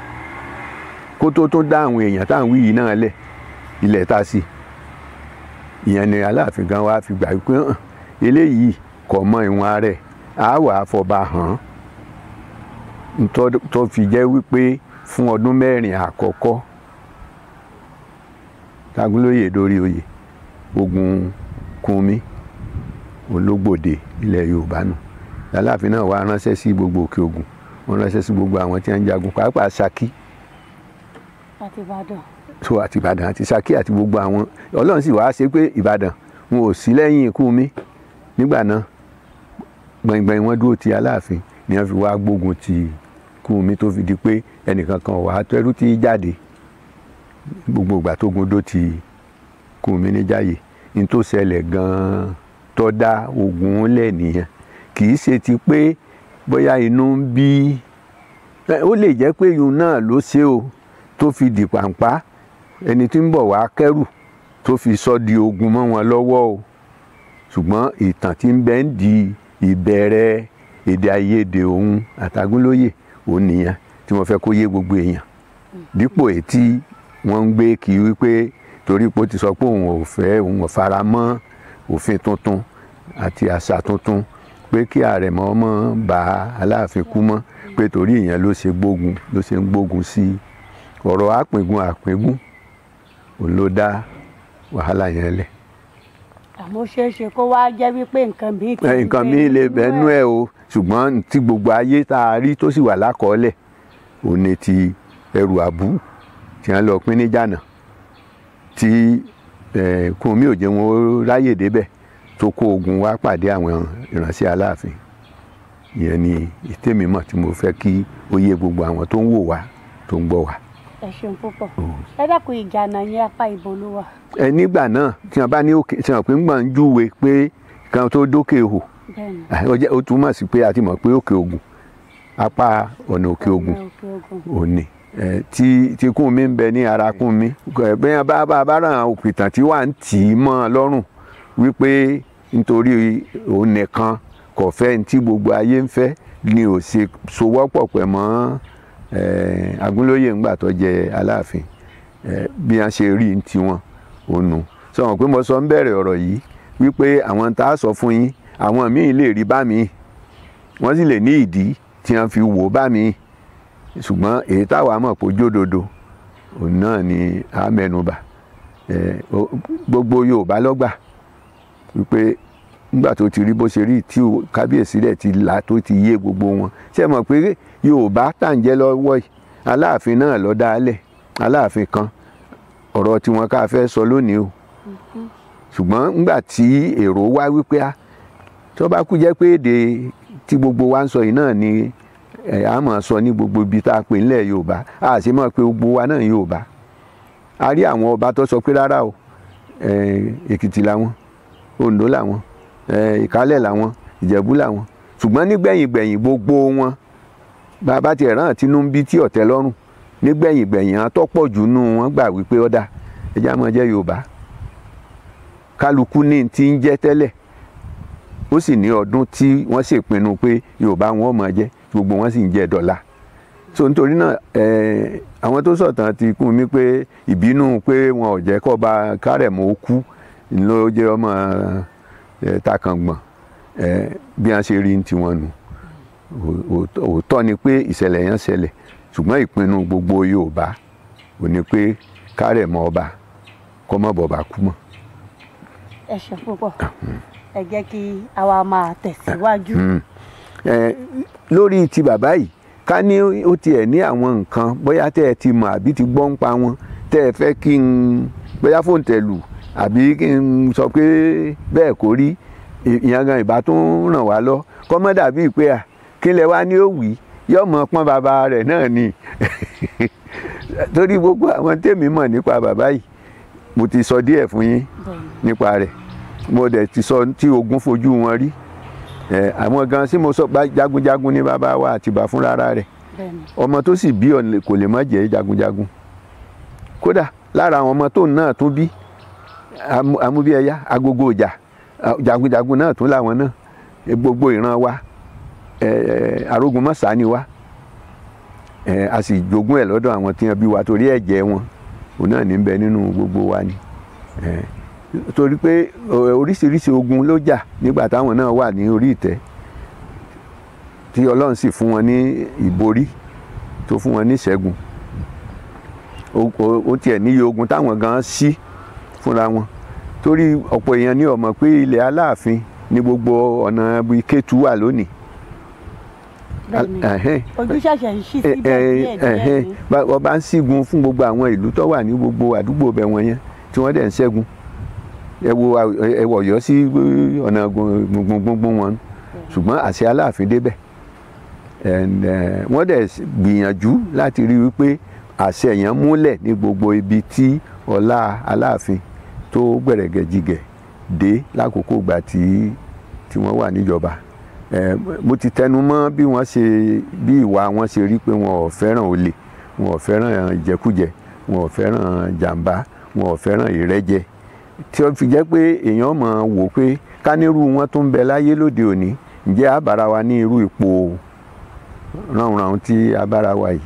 kó tó tún dá àwọn èèyàn táwọn wí yìí náà lẹ̀ ilẹ̀ tá a sí. Ìyẹn ni Aláàfin gan wa fi gbà wípé hàn eléyìí kò mọ ìwọ̀n rẹ̀, á wà á fọba hàn. Tó fi jẹ́ wípé fún ọdún 4 àkọ́kọ́ Tágúnlóyè dórí oyè, ogun Kúnmí ológbòde ilẹ̀ Yorùbá nù. Aláàfin náà wá ránṣẹ́ sí gbogbo Òkè Ògùn, wọ́n ránṣẹ́ sí gbogbo àwọn tí wọ́n ń jagun, pàápàá Ṣakí àti Ìbàdàn. So àti Ìbàdàn àti Ṣakí àti gbogbo àwọn. Ọlọ́run sì wáá ṣe pé Ìbàdàn wọn ò sí lẹ́yìn Kúnmí nígbà náà, gbọ̀ngbọ̀n wọn dúró ti Aláàfin ni wọ́n fi wá gbógun ti Kúnmí, tó fi di pé ẹnìkan kan wàá tẹ́rù tí jáde gbogbo ìgbà tó gun dó ti Kúnmí níjàyè. Ní tó ṣẹlẹ̀ gan-an tó dá ogun lẹ̀ nìyẹn. Kì í ṣe ti pé bóyá inú ń bí, ó lè jẹ́ pé ìyún náà ló ṣe o tó fi di pàǹpá ẹni tí ń bọ̀ wá kẹ́rù tó fi sọ di ogun mọ́ wọn lọ́wọ́ o. Ṣùgbọ́n ìtàn tí ń bẹ ń di ìbẹ̀rẹ̀ èdè àìyedè òun àtàgúnlóyè òun nìyẹn tí wọ́n fẹ́ kó yé gbogbo èèyàn, dípò èyí tí wọ́n ń gbé kí wípé torí pé ó ti sọ pé òun ò fẹ́, òun ò fara mọ́ òfin tuntun àti àṣà tuntun pé kí Àrẹ̀mọ ọmọ bá Aláàfin kú mọ́, pé torí ìyẹn ló ṣe gbógun, ló ṣe ń gbógun sí ọ̀rọ̀ àpíngún àpíngún, òun ló dá wàhálà yẹn lẹ̀. Àmọ́ ṣeé ṣe kó wá jẹ́ wípé nǹkan míì ti nǹkan míì lè bẹ́nu ẹ̀ o, ṣùgbọ́n tí gbogbo ayé tá a rí tó sì wà lákọọ́lẹ̀ òun ni ti ẹrù àbú tí wọ́n lọ pín ní Jànà, tí Kúnmí ò jẹ́ wọn ráyè débẹ̀, tó kó ogun wá pàdé àwọn ìránṣẹ́ Aláàfin. Ìyẹn ni ìtẹ́mi mọ̀ tí mo fẹ́ kí ó yé gbogbo àwọn tó ń wò wá, tó ń gbọ́ wá. Ẹ ṣeun púpọ̀. Ẹ dákun, Ìjànà yẹn apá ibo ló wà? Ẹ nígbà náà tí wọ́n bá ní òkè, tí wọ́n pé ń gbọ̀n ń júwe pé kan tó dókè hò, ó túmọ̀ sí pé a ti mọ̀ pé Òkè Ògùn, apá ọ̀nà Òkè Ògùn òní tí Kúnmí ń bẹ ní ara Kúnmí. Bẹ́ẹ̀ bá ràn òpìtàn tí wà ń tì í mọ́ ọ lọ́rùn wípé nítorí òun nìkan kò fẹ́ ní tí gbogbo ayé ń fẹ́ ni ò ṣe sowọ́pọ̀ pẹ̀ mọ́ Agúnlóyè ńgbà tó jẹ Aláàfin. Bí wọ́n ṣe rí ní tiwọn ònu. Sọ wọn pé mo sọ ń bẹ̀rẹ̀ ọ̀rọ̀ yìí wípé àwọn tá a sọ fún yín, àwọn míì lè rí bá mi, wọ́n sì lè ní ìdí tí wọ́n fi wò bá mi, ṣùgbọ́n èyí táwa mọ̀ pé jódodo òun náà ni a mẹ́nubà. Gbogbo Yorùbá lọ́gbà wípé nígbà tó ti rí bó ṣe rí, tí kábíyèsí rẹ̀ ti là tó ti yé gbogbo wọn. Ṣé mọ̀ pé Yorùbá tà ń jẹ́ lọ́wọ́ yìí, Aláàfin náà ló dá lẹ̀, Aláàfin kan, ọ̀rọ̀ tiwọn ká fẹ́ sọ lónìí o. Ṣùgbọ́n nígbà tí èrò wá wípé a tó bá kú jẹ́ pé èdè tí gbogbo wa ń sọ yìí náà ni a máa sọ ní gbogbo ibi tá a pè nílẹ̀ Yorùbá, a sì mọ̀ pé gbogbo wa náà Yorùbá. A rí àwọn ọba tó sọ pé rárá o, Èkìtì làwọn, Oǹdó làwọn, Ìkálẹ̀ làwọn, Ìjẹ̀bú làwọn. Ṣùgbọ́n nígbẹ̀yìn gbẹ̀yìn gbogbo wọn, bàbá tiẹ̀ rán Tinubu tí ọ̀tẹ̀ lọ́rùn, nígbẹ̀yìn gbẹ̀yìn àwọn tó pọ̀ jù nú wọn gbà wípé ọ̀dà ẹja máa jẹ́ Yorùbá. Kálukú ní ti ń jẹ́ tẹ́lẹ̀, ó sì ní ọdún tí wọ́n ṣèpinnu pé Yorùbá wọn ò máa jẹ́, gbogbo wọn sì ń jẹ́ dọ́là. So nítorí náà àwọn tó sọ̀tàn ti Kúnmí pé ìbínú pé wọn ò jẹ́ kọ́ba Kárẹ̀mọ́ ó kú ló jẹ́ ọmọ takàngbọ̀n, bí wọ́n ṣe rí ní tiwọn nù. Òótọ́ ni pé ìṣẹ̀lẹ̀ yẹn ṣẹlẹ̀, ṣùgbọ́n ìpinnu gbogbo Yorùbá ò ní pé Kárẹ̀mọ́ ọba kó má bọ̀bà kú mọ́. Ẹ ṣé púpọ̀, ẹ jẹ́ kí àwa máa tẹ̀síwájú. Lórí ti bàbá yìí, ká ní ó tiẹ̀ ní àwọn nǹkan bóyá tẹ́ ẹ ti mọ̀ àbí ti gbọ́ ń pa wọn tẹ́ ẹ fẹ́ kí n bóyá fóun tẹ̀lù àbí kí n sọ pé bẹ́ẹ̀ kò rí, ìyẹn gan ìbá tó ń ràn wá lọ. Kọ́ mọ́ dàbí pé à kí lẹ wá ní ó wí, yóò mọ pọ́n bàbá rẹ̀ náà ni. Torí gbogbo àwọn tèmi mọ̀ nípa bàbá yìí, mo ti sọ díẹ̀ fún yín nípa rẹ̀, mo dẹ̀ ti sọ tí ogun fojú wọn rí. Àwọn gan sí mo sọ jagunjagun ní bàbá wa Àtìbà fúnra rẹ̀, ọmọ tó sì bí kò lè má jẹ́ jagunjagun. Kódà lára àwọn ọmọ tó náà tún bí Amúbíẹyá, Agogo Ìjà, jagunjagun náà tún láwọn náà. Gbogbo ìran wa arógunmọ́sá ni wa, a sì jogún ẹ̀ lọ́dọ̀ àwọn tí wọ́n bí wa torí ẹ̀jẹ̀ wọn òun náà ní bẹ nínú gbogbo wa ni. Torí pé oríṣiríṣi ogun ló jà nígbà táwọn náà wà ní orí ìtẹ́. Tí Ọlọ́run sì fún wọn ní ìborí, tó fún wọn ní ìṣẹ́gun. Ó tiẹ̀ níye ogun táwọn gan sí fúnra wọn, torí ọ̀pọ̀ èèyàn ní ó mọ̀ pé ilẹ̀ Aláàfin ní gbogbo ọ̀nà Kétu wà lónìí. Ojú ṣẹ̀ṣẹ̀ ń ṣí síbẹ̀ díẹ̀ díẹ̀ ni. Ọba ń ṣígun fún gbogbo àwọn ìlú tó wà ní gbogbo àdúgbò bẹ̀ wọ̀nyẹn tí wọ́n dẹ̀ ń ṣẹ́gun. Ẹ wo Ọ̀yọ́ sí ọ̀nà gbùngbùngbùn wọn, ṣùgbọ́n àṣẹ Aláàfin débẹ̀. Wọ́n dẹ̀ gbìyànjú láti rí wípé àṣẹ yẹn múlẹ̀ ní gbogbo ibi tí ọlá Aláàfin tó gbẹ̀rẹ̀gẹ̀jigẹ̀ dé lákòókò ìgbà tí wọ́n wà níjọba. Mo ti tẹnu mọ́ bí wọ́n ṣe, bí ìwà wọn ṣe rí, pé wọn ò fẹ́ràn olè, wọn ò fẹ́ràn ìjẹkújẹ, wọn ò fẹ́ràn jàǹbá, wọn ò fẹ́ràn ìrẹ́jẹ, tí ó fi jẹ́ pé èèyàn mọ̀ wò pé kánírú wọn tó ń bẹ láyé lóde òní, ǹjẹ́ a bára wa ní irú ipò ránranran tí a bára wa yìí,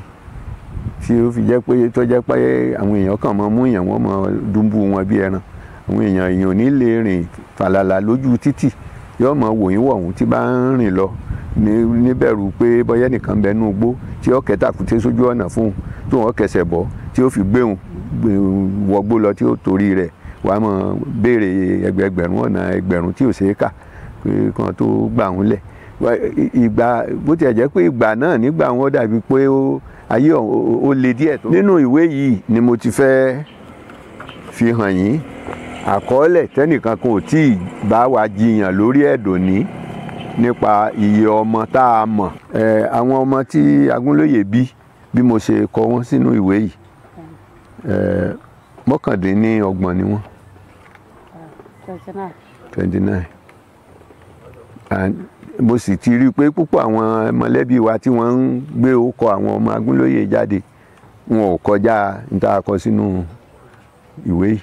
tí ó fi jẹ́ pé tó jẹ́ pé àwọn èèyàn kàn mọ́ mú èèyàn, wọ́n mọ́ dúnbú wọn bí ẹran. Àwọn èèyàn ò ní lè rìn fàlàlà lójú títì, yóò mọ wòyìn wọ̀hún tí bá ń rìn lọ níbẹ̀rù pé bóyá nìkan bẹ nú igbó tí ó kẹta kùté sójú ọ̀nà fún un, tó wọ́n kẹsẹ̀ bọ̀ tí ó fi gbéhùn wọgbó lọ, tí ó torí rẹ̀ wàá mọ béèrè ẹgbẹ̀ẹgbẹ̀rún ọ̀nà ẹgbẹ̀rún tí ò ṣeé kà pé kan tó gbà ń lẹ̀. Ìgbà bó tiẹ̀ jẹ́ pé ìgbà náà nígbà wọn dàbí pé ayé ó le díẹ̀ tó. Nínú ìwé yìí ni mo ti fẹ́ fi hàn yín àkọọ́lẹ̀ tẹ́nìkan kan ò tí ì bá wa jiyàn lórí ẹ̀dùn ní nípa iye ọmọ tá a mọ̀. Àwọn ọmọ tí Agúnlóyè bí mo ṣe kọ wọ́n sínú ìwé yìí, 29 ni wọ́n. 29. And mo sì ti rí i pé púpọ̀ àwọn mọ̀lẹ́bí wa tí wọ́n ń gbé orúkọ àwọn ọmọ Agúnlóyè jáde, wọn ò kọjá ní tá a kọ sínú ìwé yìí.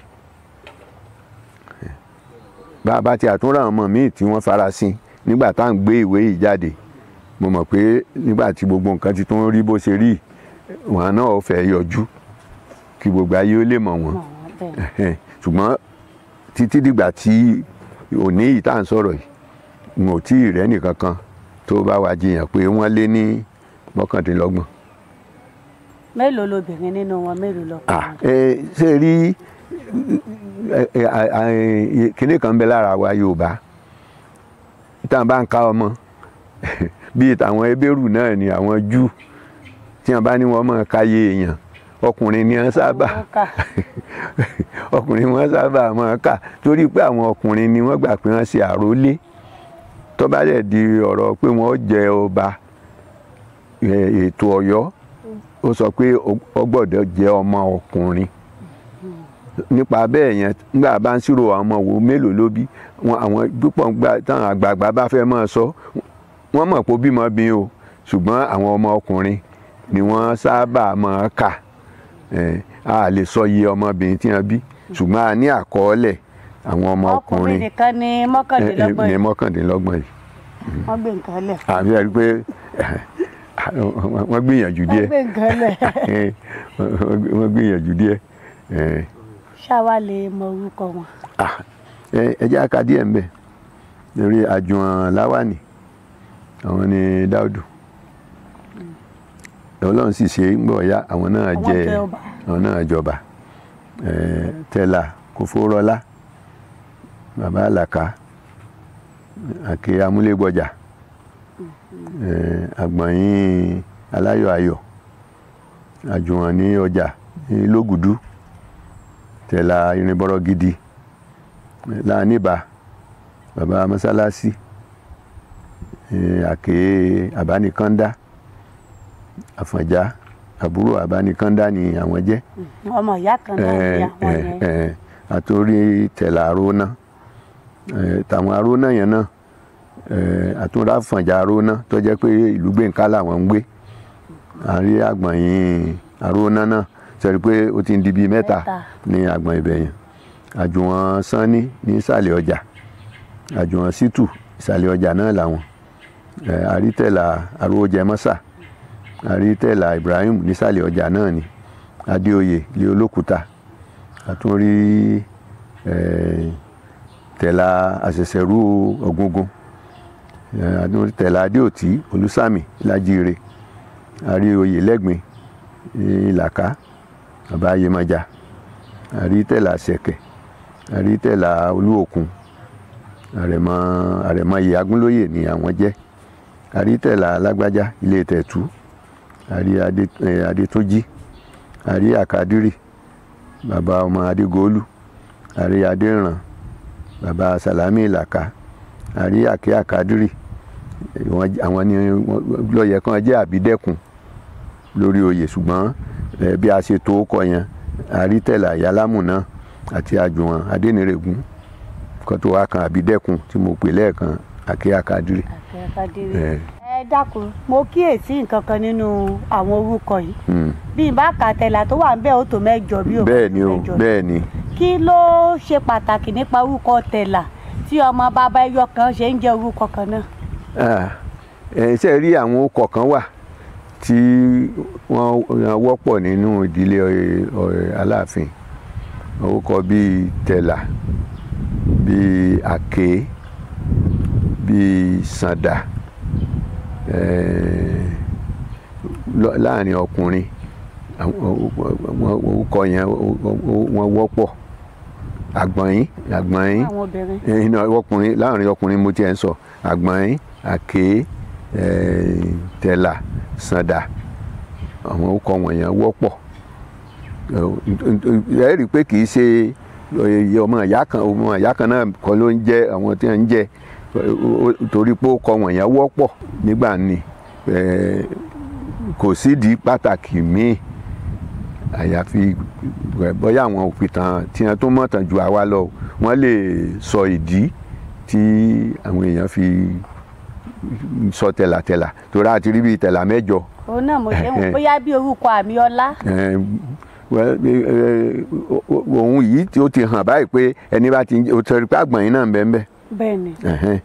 Bá a ti àtúnrà ọmọ míì tí wọ́n farasin nígbà tá à ń gbé ìwé yìí jáde, mo mọ̀ pé nígbà tí gbogbo nǹkan ti tún rí bó ṣe rí, wọn náà ò fẹ́ yọjú kí gbogbo ayé ó lè mọ̀ wọ́n. Ṣùgbọ́n títí dìgbà tí òní yìí tá à ń sọ̀rọ̀ yìí, n ò tí ì rẹ́ nìkankan tó bá wa jiyàn pé wọ́n lé ní 29. Mélòó lobìnrin nínú wọn, mélòó lọkùnrin? Ṣé rí kinní kan bẹ lára wa Yorùbá tá a bá ń ka ọmọ bíi tàwọn Hébérù náà ni àwọn Júù, tí wọ́n bá ní wọ́n máa káyé èèyàn, ọkùnrin ni wọ́n sábà ọkùnrin wọ́n sábà máa kà, torí pé àwọn ọkùnrin ni wọ́n gbà pé wọ́n ṣe àrólé. Tó bá dẹ̀ di ọ̀rọ̀ pé wọ́n jẹ ọba ètò Ọ̀yọ́, ó sọ pé ó gbọ́dọ̀ jẹ́ ọmọ ọkùnrin. Nípa bẹ́ẹ̀ yẹn, nígbà bá ń ṣírò àwọn ọmọ wo mélòó ló bí, àwọn púpọ̀ táwọn àgbààgbà bá fẹ́ máa sọ, wọ́n mọ̀ pé ó bímọ bí o, ṣùgbọ́n àwọn ọmọ ọkùnrin ni wọ́n sábà máa kà. A lè sọ iye ọmọbìnrin tí wọ́n bí, ṣùgbọ́n a ní àkọọ́lẹ̀ àwọn ọmọ ọkùnrin nìkan ní 29 ní 29 yìí. Wọ́n gbé nǹkan lẹ̀. Àbí ẹ rí pé wọ́n gbìyànjú díẹ̀. Wọ́n gbé nǹkan lẹ̀. Wọ́n gbìyànjú díẹ̀. Ṣá wa lè mọ orúkọ wọn. Ẹ jẹ́ ká díẹ̀ ń bẹ̀ lórí Àjùwọ̀n Láwàní, àwọn ni Dáúdù. Ọlọ́run sì ṣe ń gbọ̀ ya, àwọn náà jẹ, àwọn náà jọba. Tẹ́lá Kòfórọ́lá, bàbá Àlàká, Àkè Amúlégbọjà, Àgbọ̀nyín Aláyọ̀ Ayọ̀, Àjùwọ̀n ní ọjà ní Lógùdú, Tẹ̀lá Irinbọ̀rọ̀ Gidi, Láníbà, bàbá Mọ́sálásí, Àkè Àbánikàndá, Àfọ̀njá, àbúrò Àbánikàndá ni àwọn jẹ́. Ọmọ ìyá kan náà ni àwọn yẹn. Àtúrí Tẹ̀lá Aróná, tàwọn Aróná yẹn náà, àtúndà Àfọ̀njá Aróná tó jẹ́ pé ìlú Gbẹ̀ǹká làwọn ń gbé. Àrí Àgbọ̀nyín Aróná náà, sọ pé ó ti ń di bíi mẹ́ta ní àgbọ̀n ibẹ̀ yẹn. Àjùwọ̀n Sanni ní ìsàlẹ̀ ọjà, Àjùwọ̀n Sítù ìsàlẹ̀ ọjà náà làwọn. Àrítẹ̀là Arówójẹmọ́sà, Àrítẹ̀là Ibrahim nísàlẹ̀ ọjà náà ni, Adéoyè lé Olókùta, àtúnrí Tẹ̀là Àṣẹ̀ṣẹ̀rú Ògúngún, Tẹ̀là Adéòtí Olúsàmì Lájíire, àrí Oyèlẹ́gbin Ìlàká bàbá Yemọja, àrí Tẹ̀là Ṣẹ̀kẹ̀, àrí Tẹ̀là Olúòkun, Àrẹ̀mọ Àrẹ̀mọyè Agúnlóyè ni àwọn jẹ́, àrí Tẹ̀là Lágbájá Ilé Tẹ̀tú, àrí Adétúnjí, àrí Àkádírì bàbá ọmọ Adégòólù, àrí Adéìràn bàbá Sàlámì Ìlàká, àrí Àkè Àkádírì, àwọn ni ló yẹ kán jẹ́ àbídẹ́kun lórí oyè, ṣùgbọ́n bí a ṣe tó kọ yẹn, àrí Tẹ̀là Yálámù náà àti Àjùwọ̀n Adénírègún kan tó wá kan àbídẹ́kun tí mo pè lẹ́ẹ̀kan, Àkè Àkádírì. Ẹ dákun, mo kíyèsí nǹkan kan nínú àwọn orúkọ yìí. Bí n bá kà Tẹ̀là tó wà ń bẹ̀, ó tó 8 bí o. Bẹ́ẹ̀ ni o, bẹ́ẹ̀ ni. Kí ló ṣe pàtàkì nípa orúkọ Tẹ̀là tí ọmọ bàbá ẹyọ kan ṣe ń jẹ́ orúkọ kan náà? Ẹ ṣe rí, àwọn orúkọ kan wà tí wọ́n wọ́pọ̀ nínú ìdílé Aláàfin, orúkọ bíi Tẹ̀là, bíi Àké, bíi Sàndà. Láàrin ọkùnrin, orúkọ yẹn wọ́n wọ́pọ̀. Àgbọ̀nyín, Àgbọ̀nyín ọkùnrin, láàrin ọkùnrin mo tiẹ̀ ń sọ, Àgbọ̀nyín, Àké, Tẹ̀là, Sàndà, àwọn orúkọ wọ̀nyẹn wọ́pọ̀. Ẹ rí i pé kì í ṣe ọmọ ìyá kan, ọmọ ìyá kan náà kọ́ ló ń jẹ́ àwọn tí wọ́n ń jẹ́, torí pé orúkọ wọ̀nyẹn wọ́pọ̀ nígbà ní. Kò sídìí pàtàkì míì, àyàfi bóyá àwọn òpìtàn tí wọ́n tó mọ̀tàn ju àwa lọ, wọ́n lè sọ ìdí tí àwọn èèyàn fi sọ tẹ̀làtẹ̀là, torí àti rí bíi tẹ̀là 8. Òun náà mo ṣe ń wò bóyá bí orúkọ àmì ọlá. Òun yìí tí ó ti hàn báyìí pé ẹni bá ti ó tẹ̀rí pé Àgbọ̀nyín náà ń bẹ ń bẹ. Bẹ́ẹ̀ni.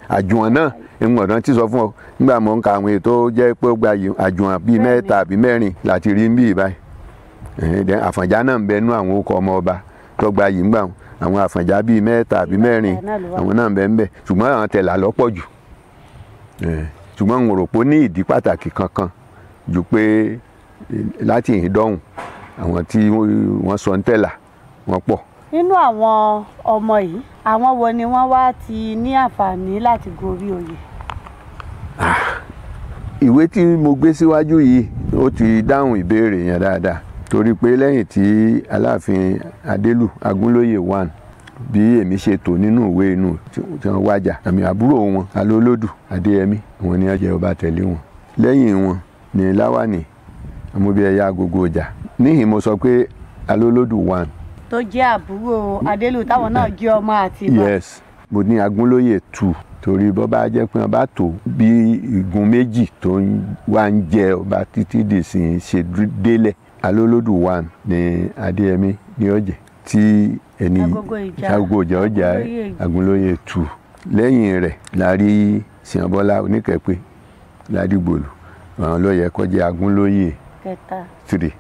Àjùwọ̀n náà ìwọ̀n ti sọ fún ọ nígbà mọ̀ ń ka àwọn ètò jẹ́ pé ó gba àjùwọ̀n bíi 3 àbí 4 láti rí bí báyìí. Àfọ̀njá náà ń bẹ nú àwọn orúkọ ọmọ ọba tó gba yìí ńgbà, àwọn Àfọ̀njá bíi 3 àbí 4, àwọn náà ń bẹ ń bẹ, ṣùgbọ́n àwọn Tẹ̀là lọ́pọ̀ jù. Ṣùgbọ́n n ò rò pé ó ní ìdí pàtàkì kankan ju pé láti ìhín dọ́hùn, àwọn tí wọ́n sọ ń Tẹ̀là wọ́n pọ̀. Nínú àwọn ọmọ yìí, àwọn wo ni wọ́n wá ti ní àǹfààní láti gorí oyè? Ìwé tí mo gbé síwájú yìí, ó ti dáhùn ìbéèrè yẹn dáadáa, torí pé lẹ́yìn tí Aláàfin Adélù Agúnlóyè 1, bí èmi ṣe tò nínú ìwé inú tí wọ́n wájà, àmì àbúrò wọn Alólódù Adéyẹmí, àwọn ni wọ́n jẹ ọba tẹ̀lé wọn. Lẹ́yìn wọn ni Láwàní Amúbíẹ̀yà Agogo Ọjà. Níhìn mo sọ pé Alólódù 1 tó jẹ́ àbúrò Adélù, táwọn náà jẹ́ ọmọ Àtìbà. Yes, mo ní Agúnlóyè 2, torí bọ́ bá jẹ́ pé wọ́n bá tó bí igun méjì tó wá ń jẹ ọba títí dìsìn ṣe délẹ̀, Alólódù 1 ní Adéyẹmí ní ọ̀jẹ̀ tí ẹni Agogo Ìjà ọjà Agúnlóyè 2. Lẹ́yìn rẹ̀ la rí Ṣìyànbọ́lá Oníkẹ̀pẹ́ Ládìgbòlù, àwọn ló yẹ kó jẹ́ Agúnlóyè 3,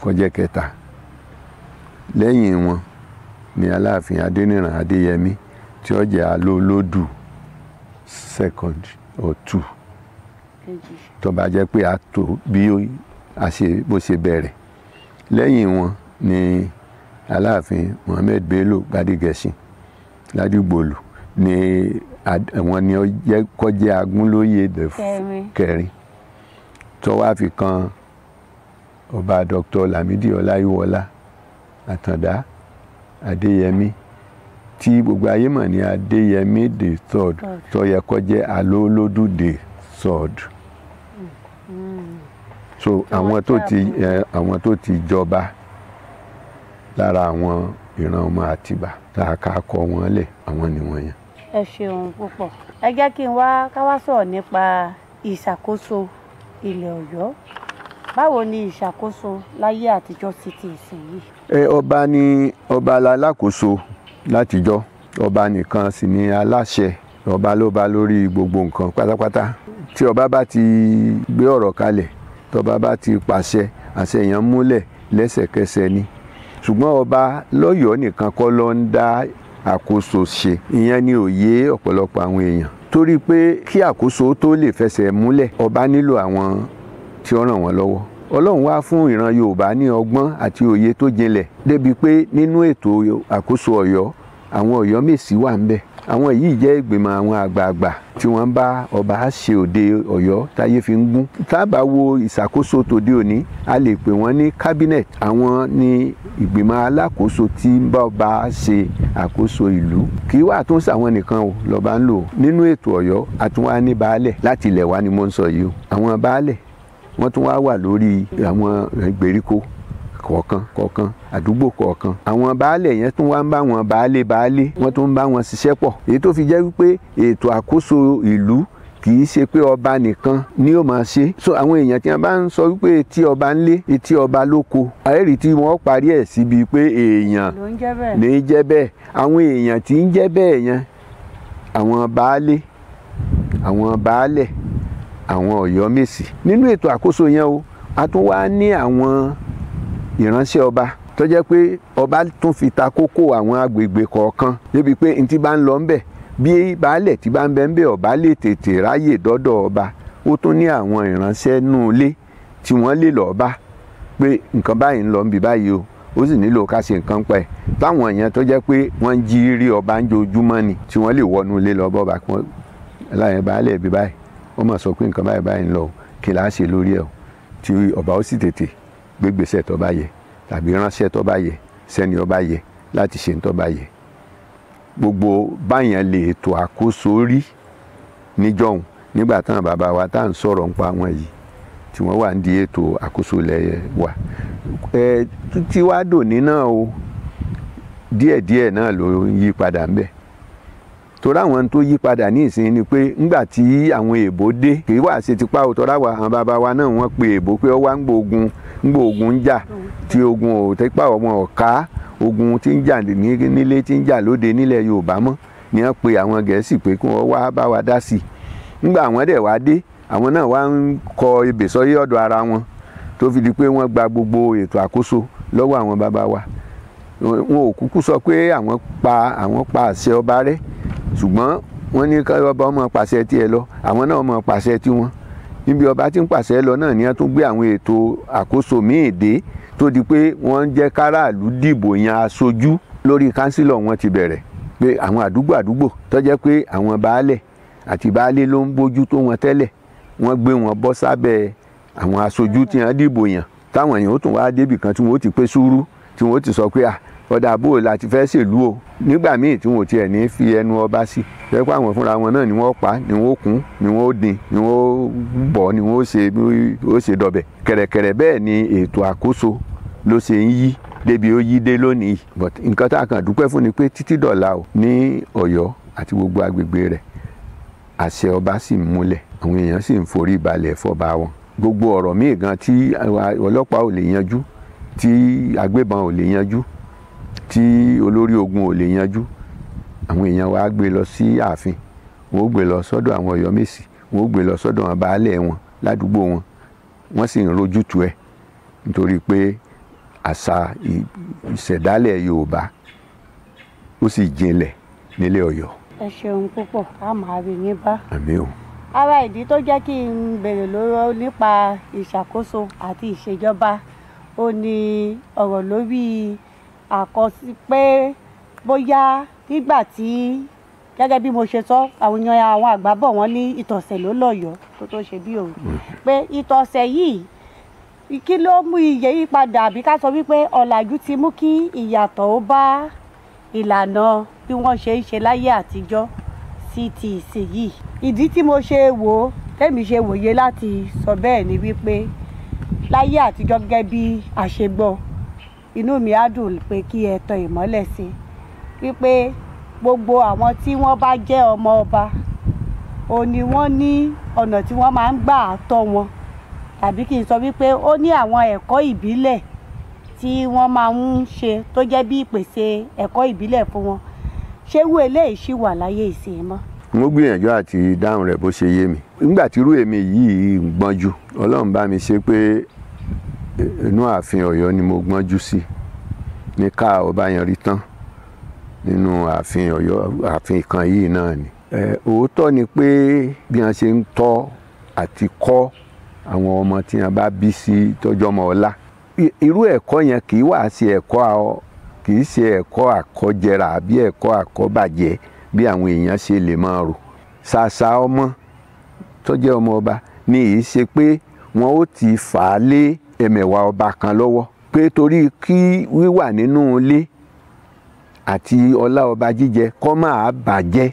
kó jẹ́ kẹta. Lẹ́yìn wọn ni Aláàfin Adéníran Adéyẹmí tí ó jẹ́ Alólódù 2 or 2, tó bá jẹ́ pé a tó bí a ṣe bó ṣe bẹ̀rẹ̀. Lẹ́yìn wọn ni Aláàfin Mohammed Bello Gbadegẹṣin Ládìgbòlù, ni àwọn ni ó jẹ́ kó jẹ́ Agúnlóyè kẹrin, tó wá fi kan ọba Dr. Lamidi Ọláyíwọlá Àtàndá Adéyẹmí tí gbogbo ayé mọ̀ ní Adéyẹmí the third, tó yẹ kó jẹ́ Alólódù the third. So àwọn tó ti jọba lára àwọn ìran ọmọ Àtìbà tá a ká kọ wọn lẹ̀, àwọn nìwọ̀nyẹn. Ẹ ṣeun púpọ̀. Ẹ jẹ́ kí n wá ká wá sọ̀rọ̀ nípa ìṣàkóso ilẹ̀ Ọ̀yọ́. Báwo ni ìṣàkóso láyé àtijọ́ sí ti ìsinyìí? Ọba ni ọba alákòóso látijọ́, ọba nìkan sì ni aláṣẹ, ọba ló ba lórí gbogbo nǹkan pátápátá. Tí ọba bá ti gbé ọ̀rọ̀ kalẹ̀, tọba bá ti pàṣẹ, àṣẹ yẹn múlẹ̀ lẹ́sẹ̀kẹsẹ̀ ni. Ṣùgbọ́n ọba lọ́yọ̀ọ́ nìkan kọ́ ló ń dá àkóso ṣe, ìyẹn ni òye ọ̀pọ̀lọpọ̀ àwọn èèyàn. Torí pé kí àkóso tó lè fẹsẹ̀ múlẹ̀, ọba nílò àwọn tí ó ràn wọ́n lọ́wọ́. Ọlọ́run wá fún ìran Yorùbá ní ọgbọ́n àti òye tó jinlẹ̀ débi pé nínú ètò àkóso Ọ̀yọ́, àwọn Ọ̀yọ́mèsì wà ń bẹ̀. Àwọn yìí jẹ́ ìgbìmọ̀ àwọn àgbààgbà tí wọ́n bá ọba ṣe òde Ọ̀yọ́ táyé fi ń gún. Tá bá wo ìṣàkóso tòde òní, a lè pè wọ́n ní cabinet. Àwọn ni ìgbìmọ̀ alákòóso tí ń bá ọba ṣe àkóso ìlú. Kì í wà tó ń ṣàwọn nìkan o lọ́ba ń lò. Nínú ètò Ọ̀yọ́, a tún wá ní baálẹ̀ láti ilẹ̀ wa ni mo ń sọ yìí o. Àwọn baálẹ̀ wọ́n tún wá wà lórí àwọn ìgbèríko kọ̀ọ̀kan kọ̀ọ̀kan, àdúgbò kọ̀ọ̀kan. Àwọn baálẹ̀ yẹn tún wá ń bá wọn baálé baálé, wọ́n tún ń bá wọn ṣiṣẹ́ pọ̀. Èyí tó fi jẹ́ wípé ètò àkóso ìlú kì í ṣe pé ọba nìkan ni ó máa ṣe. So àwọn èèyàn tí wọ́n bá ń sọ wípé etí ọba ń lé, etí ọba lóko, àìrí tí wọ́n parí ẹ̀ síbi pé èèyàn ní í jẹ́ bẹ́ẹ̀. Àwọn èèyàn tí ń jẹ́ bẹ́ẹ̀ yẹn, àwọn baálé, àwọn baálẹ̀, àwọn Ọ̀yọ́mèsì. Nínú ètò àkóso yẹn o, a tún wá ní àwọn ìránṣẹ́ ọba tó jẹ́ pé ọba tún fi ta kókó àwọn agbègbè kọ̀ọ̀kan débi pé n tí bá ń lọ ńbẹ̀, bí baálẹ̀ tí bá ń bẹ ńbẹ̀ ọba lè tètè ráyè dọ́dọ̀ ọba. Ó tún ní àwọn ìránṣẹ́ nú ilé tí wọ́n lè lọ́ọ́ bá pé nǹkan báyìí ń lọ níbi báyìí o, ó sì nílò ká ṣe nǹkan pẹ́. Táwọn èèyàn tó jẹ́ pé wọ́n ń jí rí ọba ń jojúmọ́ ni tí wọ́n lè wọnú ilé lọ bọ́ba kí wọ́n láyẹn baálẹ̀ bí báyìí, ó mà sọ pé nǹkan báyìí báyìí ń lọ, kí là á ṣe lórí ẹ̀ o, tí ọba ó sì tètè gbégbèsè tó bá yẹ tàbí ránṣẹ́ tó bá yẹ sẹ́ni ó bá yẹ láti ṣe tó bá yẹ. Gbogbo báyẹn lè ètò àkóso rí níjọ́hun nígbà táwọn bàbá wa tá à ń sọ̀rọ̀ nípa wọn yìí tí wọ́n wà ní ètò àkóso ilẹ̀ wa. Tí wàá dòní náà o, díẹ̀díẹ̀ náà ló ń yí padà ń bẹ̀. Torí àwọn tó yí padà ní ìsìn ni pé ńgbà tí àwọn èèbó dé, kì í wá ṣe tipá o, tọ́ra wa àwọn bàbá wa náà wọ́n pe èèbó pé ó wá ń gbógun ń jà, tí ogun ò tẹ́pá ọmọ ọ̀ká ogun tí ń jà nílé tí ń jà lóde nílẹ̀ Yorùbá mọ́ ni wọ́n pe àwọn Gẹ̀ẹ́sì pé kí wọ́n wá bá wa dá sí i. Ńgbà àwọn dẹ̀ wá dé, àwọn náà wá ń kọ ebè sọ́yé ọ̀dọ̀ ara wọn tó fi di pé wọ́n gba gbogbo ètò àkóso lọ́wọ́ àwọn bàbá wa. Wọn ò kúkú sọ pé àwọn pa àṣẹ ọba rẹ́, ṣùgbọ́n wọ́n ní ká ọba ọmọ pàṣẹ tiẹ̀ lọ, àwọn náà ọmọ pàṣẹ tiwọn. Níbi ọba tí ń pàṣẹ lọ náà ni wọ́n tún gbé àwọn ètò àkóso míì dé tó di pé wọ́n ń jẹ́ káràlú dìbò yan aṣojú lórí kánsílọ̀. Wọn ti bẹ̀rẹ̀ pé àwọn àdúgbò àdúgbò tó jẹ́ pé àwọn baálẹ̀ àti baálé ló ń bójú tó wọn tẹ́lẹ̀, wọ́n gbé wọn bọ́ sábẹ́ àwọn aṣojú tí wọ́n dìbò yàn, táwọn èèyàn ó tún wá débì kan tí wọ́n ó ti pé sùúrù, tí wọ́n ó ti sọ pé ọ̀dà àbúrò la ti fẹ́ ṣèlú o. Nígbà míì tí wọn ò tiẹ̀ ní fi ẹnu ọba sí, jẹ́ pé àwọn fúnra wọn náà ni wọ́n pa, ni wọ́n kún, ni wọ́n dín, ni wọ́n bọ̀, ni wọ́n ṣe bí ó ṣe dọ̀bẹ̀ kẹ̀rẹ̀kẹ̀rẹ̀. Bẹ́ẹ̀ ni ètò àkóso ló ṣe ń yí débi ó yí dé lónìí. But nǹkan tá a kàn dúpẹ́ fún ni pé títí dọ̀la o ní Ọ̀yọ́ àti gbogbo agbègbè rẹ̀, àṣẹ ọba sì ń múlẹ̀, àwọn èèyàn sì ń forí balẹ̀ fọba wọn. Gbogbo ọ̀rọ̀ míì gan tí ọlọ́pàá ò lè yanjú, tí agbébọn ò lè yanjú, tí olórí ogun ò lè yanjú, àwọn èèyàn wa gbé lọ sí ààfin, wọ́n ó gbé lọ sọ́dọ̀ àwọn Ọ̀yọ́mèsì, wọ́n ó gbé lọ sọ́dọ̀ àwọn baálẹ̀ wọn ládùúgbò wọn, wọ́n sì ń rojútu ẹ̀ nítorí pé àṣà ìṣẹ̀dálẹ̀ Yorùbá ó sì jinlẹ̀ nílé Ọ̀yọ́. Ẹ ṣeun púpọ̀, a máa rí yín bá. Àmín o. Ara ìdí tó jẹ́ kí n béèrè lọ́rọ̀ nípa ìṣàkóso àti ìṣèjọba ó ní ọ̀rọ̀ lórí àkọsí pé bóyá nígbà tí gẹ́gẹ́ bí mo ṣe sọ, àwọn èèyàn àwọn àgbà bọ̀ wọ́n ní ìtọ̀sẹ̀ ló lọ́yọ̀ọ́ tó tó ṣe bí òun, pé ìtọ̀sẹ̀ yìí kí ló mú iye yípadà, àbí ká sọ wípé ọ̀làjú ti mú kí ìyàtọ̀ ó bá ìlànà bí wọ́n ṣe ń ṣe láyé àtijọ́ sí ti ìsinyìí. Ìdí tí mo ṣe wò ó, tẹ́mi ṣe wòye láti sọ bẹ́ẹ̀ ni wípé láyé àtijọ́ gẹ́gẹ́ bí a ṣe gbọ́, inú mi á dùn pé kí ẹ tan ìmọ́lẹ̀ sí wípé gbogbo àwọn tí wọ́n bá jẹ́ ọmọ ọba ó ní wọ́n ní ọ̀nà tí wọ́n máa ń gbà tọ́ wọn, tàbí kí n sọ wípé ó ní àwọn ẹ̀kọ́ ìbílẹ̀ tí wọ́n máa ń ṣe tó jẹ́ bí ìpèsè ẹ̀kọ́ ìbílẹ̀ fún wọn. Ṣé irú eléyìí ṣì wà láyé ìsìn mọ́? Mo gbìyànjú àti dáhùn rẹ̀ bó ṣe yé mi. Nígbà tí irú èmi yìí ń gbọ́njú, Ọlọ́run bá mi ṣe pé inú ààfin Ọ̀yọ́ ni mo gbọ́njú sí, ní ká ọba yẹn rí tán nínú ààfin Ọ̀yọ́, ààfin kan yìí náà ni. Òótọ́ ni pé bí wọ́n ṣe ń tọ́ àti kọ́ àwọn ọmọ tí wọ́n bá bí sí tọ́jú ọmọ ọlá, irú ẹ̀kọ́ yẹn kì í wá ṣe ẹ̀kọ́, kì í ṣe ẹ̀kọ́ àkọ́jẹrà àbí ẹ̀kọ́ àkọ́bàjẹ́ bí àwọn èèyàn ṣe lè máa rò. Ṣàṣà ọmọ tó jẹ́ ọmọ ọba ni ì í ṣe pé wọn ó ti fà á lé ẹmẹ̀wà ọba kan lọ́wọ́, pé torí kí wíwà nínú ilé àti ọlá ọba jíjẹ kó máa bàjẹ́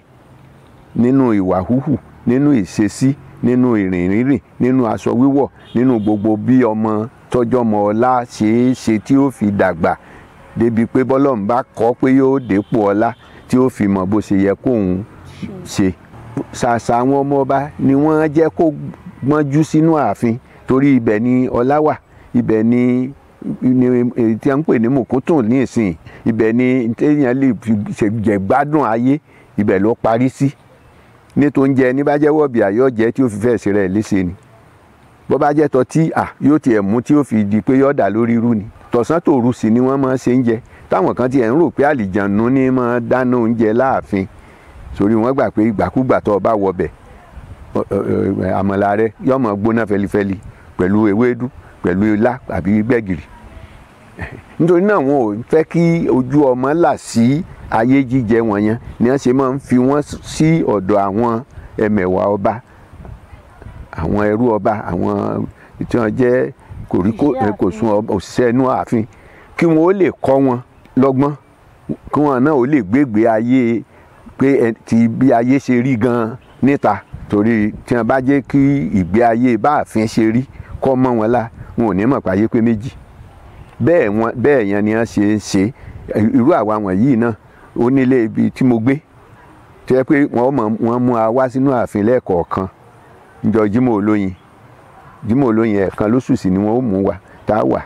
nínú ìwà húhù, nínú ìṣesí, nínú ìrìn rírìn, nínú aṣọ wíwọ̀, nínú gbogbo bí ọmọ tọ́jọ́ ọmọ ọlá ṣe é ṣe tí ó fi dàgbà débi pé bọ́lọ́run bá kọ́ pé yóò dépò ọlá tí ó fi mọ bó ṣe yẹ kóun ṣe. Ṣàṣà àwọn ọmọ ọba ni wọ́n jẹ́ kó gbọ́njú sínú ààfin, torí ibẹ̀ ni ọlá wà, ibẹ̀ ni èyí tí a ń pè ní mùkúntùn ní ìsìn, ibẹ̀ ni téèyàn lè fi jẹ̀gbádùn ayé, ibẹ̀ ló parí sí. Ní tó ń jẹ ní bá jẹ́ wọ̀bì àyọ̀ jẹ́ tí ó fi fẹ́ ṣe rẹ̀ léṣe ni, bó bá jẹ́ tọ́tí à yóò tiẹ̀ mú tí ó fi di pé yóò dà lórí irú ni. Tọ̀sán tòru sì ni wọ́n máa ń ṣe ń jẹ, táwọn kan tiẹ̀ ń rò pé àlìjànú ní máa dáná oúnjẹ láàfin, sórí wọ́n gbà pé ìgbàkúgbà tó o bá wọbẹ̀ àmàlà rẹ yóò máa gbóná fẹlifẹli pẹ̀lú ewédú, pẹ̀lú ilá àbí gbẹ̀gìrì. Nítorí náà wọn ò fẹ́ kí ojú ọmọ là sí ayé jíjẹ wọn yẹn, ni wọ́n ṣe máa ń fi wọ́n sí ọ̀dọ̀ àwọn ẹmẹ̀wà ọba, àwọn ẹrú ọba, àwọn tí wọ́n jẹ́ kòríkòsùn òṣìṣẹ́ inú ààfin, kí wọ́n ó lè kọ́ wọn lọ́gbọ́n, kí wọ́n náà ó lè gbégbé ayé pé ti bí ayé ṣe rí gan-an níta. Torí tí wọ́n bá jẹ́ kí ìgbé ayé bá ààfin ṣe rí kọ́ mọ́ wọn lá, wọn ò ní mọ̀ pé ayé pé méjì. Bẹ́ẹ̀ yẹn ni wọ́n ṣe ń ṣe. Irú àwa wọ̀nyí náà ó nílé ibi tí mo gbé, tó yẹ pé wọ́n mú wa wá sínú ààfin lẹ́ẹ̀kọ̀ọ̀kan. Níjọ́ Jímọ̀ Olóyin, Jímọ̀ Olóyin ẹ̀ẹ̀kan lóṣù sì ni wọ́n ó mú wa tá a wà.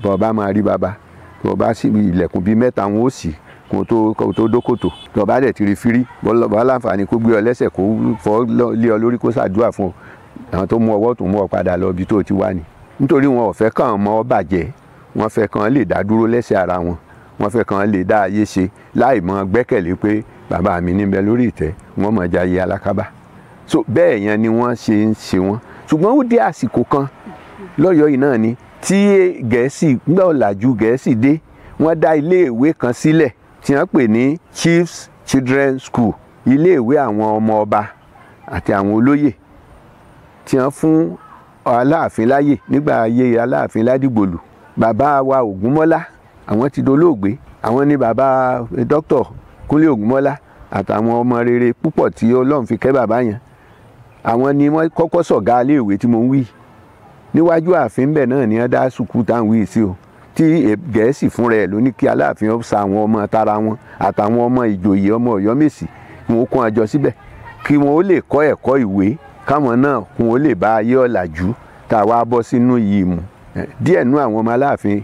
Bọ́ bá máa rí baba, bọ́ bá sì ilẹ̀kùn bíi mẹ́ta wọn ó sì kó tó dókòtò. Bọ́ bá dẹ̀ ti rí fírí, bọ́ láǹfààní kó gbé ọ lẹ́sẹ̀, kó fọ́ lé ọ lórí, kó ṣàdúrà fún ọ. Àwọn tó mú ọwọ́ tó mú ọ padà lọ ibi tó ti wá ni. Nítorí wọn ò fẹ́ kàn mọ́ ọ bàjẹ́, wọ́n fẹ́ kàn lè dá dúró lẹ́sẹ̀ ara wọn, wọ́n fẹ́ kàn lè dá ayé ṣe láì mọ gbẹ́kẹ̀lé pé bàbá mi níbẹ̀ lórí ìtẹ́, wọ́n mọ̀ jayé alákábá. So bẹ́ẹ̀ yẹn ni wọ́n ṣe ń ṣe wọ́n. Ṣùgbọ́n ó dé àsìkò kan lọ́yọ̀ọ́ yìí náà ni tí Gẹ̀ẹ́sì gbọ́ ọ̀làjú Gẹ̀ẹ́sì dé, wọ́n dá iléèwé kan sílẹ̀ tí wọ́n pè ní Chiefs Children's School, iléèwé àwọn ọmọ ọba àti àwọn olóyè tí wọ́n fún Aláàfin láyè nígbà ayé Aláàfin Ládìgbòlù. Bàbá wa Ògúnmọ́lá, àwọn ti dolóògbé, àwọn ni bàbá Dr. Kúnlé Ògúnmọ́lá àtàwọn ọmọ rere púpọ̀ tí Ọlọ́run fi kẹ́ bàbá yẹn. Àwọn ni wọ́n kọ́kọ́ sọ̀gá iléèwé tí mo ń wí. Níwájú ààfin bẹ̀ náà ni wọ́n dá sùkúù tá à ń wí sí o, tí Gẹ̀ẹ́sì fúnra ẹ̀ ló ní kí Aláàfin ó sa àwọn ọmọ tara wọn àtàwọn ọmọ ìjòyè ọmọ Ọ̀yọ́mèsì kí wọ́n kó wọn jọ síbẹ̀, kí wọ́n ó lè kọ́ ẹ̀kọ́ ìwé, káwọn náà kí wọ́n lè bá ayé ọ̀làjú tá a wá bọ́ sínú yìí mu. Díẹ̀ nú àwọn ọmọ Aláàfin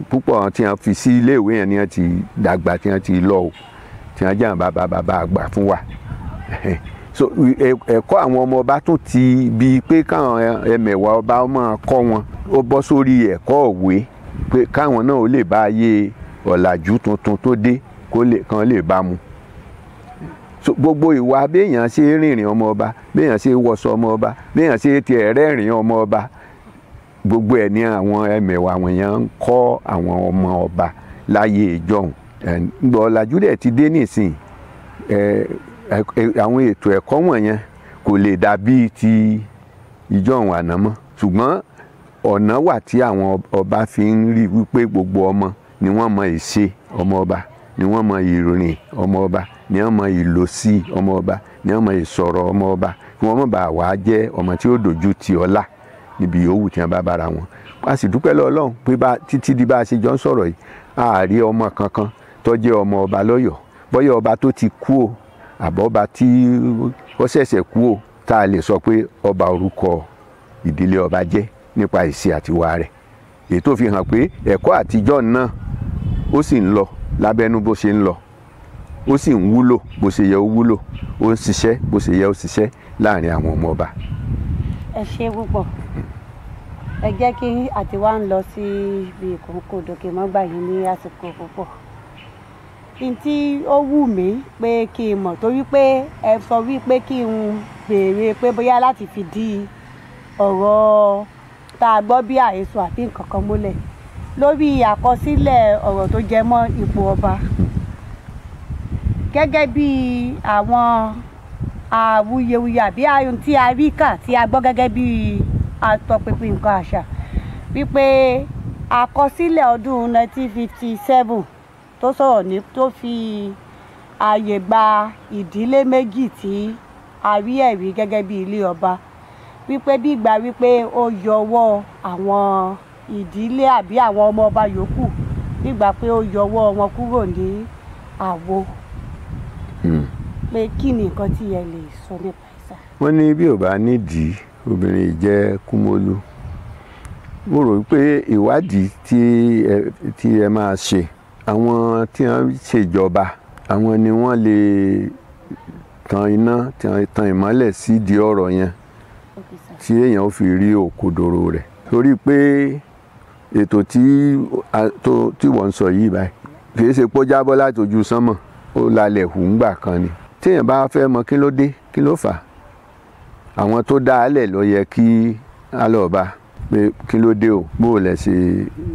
púpọ̀ tí wọ́n fi sí iléèwé yẹn ni wọ́n ti dàgbà, tí wọ́n ti lọ o, tí wọ́n jẹ́ àwọn bàbá bàbá àgbà fún wa. So ẹ̀kọ́ àwọn ọmọ ọba tún ti bi pé káwọn ẹmẹ̀wà ọba máa kọ́ wọn, ó bọ́ sórí ẹ̀kọ́ òwe pé káwọn náà ó lè bá ayé ọ̀làjú tuntun tó dé kó lè kàn lè bá mu. So gbogbo ìwà béèyàn ṣe rìnrìn ọmọ ọba, béèyàn ṣe wọṣọ ọmọ ọba, béèyàn ṣe tiẹ̀ rẹ́rìn ọmọ ọba, gbogbo ẹ̀ ní àwọn ẹmẹ̀wà àwọn èèyàn ń kọ́ àwọn ọmọ ọba láyé ìjọhùn. Ǹgbọ́ ọ̀làjú dẹ̀ ti dé nísìn, àwọn ètò ẹ̀kọ́ wọ̀nyẹn kò lè dàbí ti ìjọhùn àná mọ́. Ṣùgbọ́n ọ̀nà wà tí àwọn ọba fi ń rí wípé gbogbo ọmọ ni wọ́n mọ ìṣe ọmọ ọba, ni wọ́n mọ ìrìn ọmọ ọba, ni wọ́n mọ ìlòsí ọmọ ọba, ni wọ́n mọ ìsọ̀rọ̀ ọmọ ọba, kí wọ́n má bàa wá jẹ́ ọmọ tí ó dojú ti ọlá níbi yòówù tí wọ́n bá bára wọn. A sì dúpẹ́ lọ́wọ́ Ọlọ́run pé títí di bá a ṣe jọ ń sọ̀rọ̀ yìí, a rí ọmọ kankan tó jẹ́ ọmọ ọba lọ́yọ̀ọ́, bóyá ọba tó ti kú o àbọ̀ ọba tí ó ṣẹ̀ṣẹ̀ kú o, tá a lè sọ pé ọba orúkọ ìdílé ọba jẹ́ nípa ìṣe àtiwá rẹ̀. Èyí tó fi hàn pé ẹ̀kọ́ àtijọ́ náà ó sì ń lọ lábẹ́nú bó ṣe ń lọ, ó sì ń wúlò bó ṣe yẹ ó wúlò, ó ń ṣiṣẹ́ bó ṣe yẹ ó ṣiṣẹ́ láàrin àwọn ọmọ ọba. Ẹ ṣe púpọ̀. Ẹ jẹ́ kí àtiwá ń lọ sí ibi ìkókó dòkè mọ́gbà yìí ní àsìkò púpọ̀. N tí ó wù mí pé kí n mọ̀, torí pé ẹ sọ wípé kí n béèrè pé bóyá láti fi di ọ̀rọ̀ tá a gbọ́ bí àhesọ àbí nǹkan kan múlẹ̀ lórí àkọsílẹ̀ ọ̀rọ̀ tó jẹ mọ́ ipò ọba, gẹ́gẹ́ bí àwọn awuyewuye àbí ohun tí a rí kà tí a gbọ́ gẹ́gẹ́ bí atọpinpin nǹkan àṣà, wípé àkọsílẹ̀ ọdún 1957 tó sọ̀rọ̀ ní tó fi ààyè gba ìdílé méjì tí a rí ẹ̀rí gẹ́gẹ́ bí ilé ọba, wípé bí ìgbà wípé ó yọwọ́ àwọn ìdílé àbí àwọn ọmọ ọba yòókù, nígbà pé ó yọwọ́ wọn kúrò ní àwo. Pé kí ni nǹkan tí ẹ lè sọ nípa ẹ̀ sà? Wọ́n ní bí ò bá nídìí obìnrin jẹ́ Kúmólú. Mo rò pé ìwádìí tí ẹ máa ṣe, àwọn tí wọ́n ṣèjọba, àwọn ni wọ́n lè tan iná, tan ìmọ́lẹ̀ sídìí ọ̀rọ̀ yẹn tí èèyàn ó fi rí òkodoro rẹ̀. Torí pé ètò tí wọ́n ń sọ yìí báyìí kì í ṣe pé ó jábọ́ láti ojú sánmọ̀, ó lalẹ̀ hù ńgbà kan ni. Téèyàn bá fẹ́ mọ kí ló dé, kí ló fà á, àwọn tó dá a lẹ̀ ló yẹ kí á lọ bá pé kí ló dé o, bó o lẹ̀ ṣe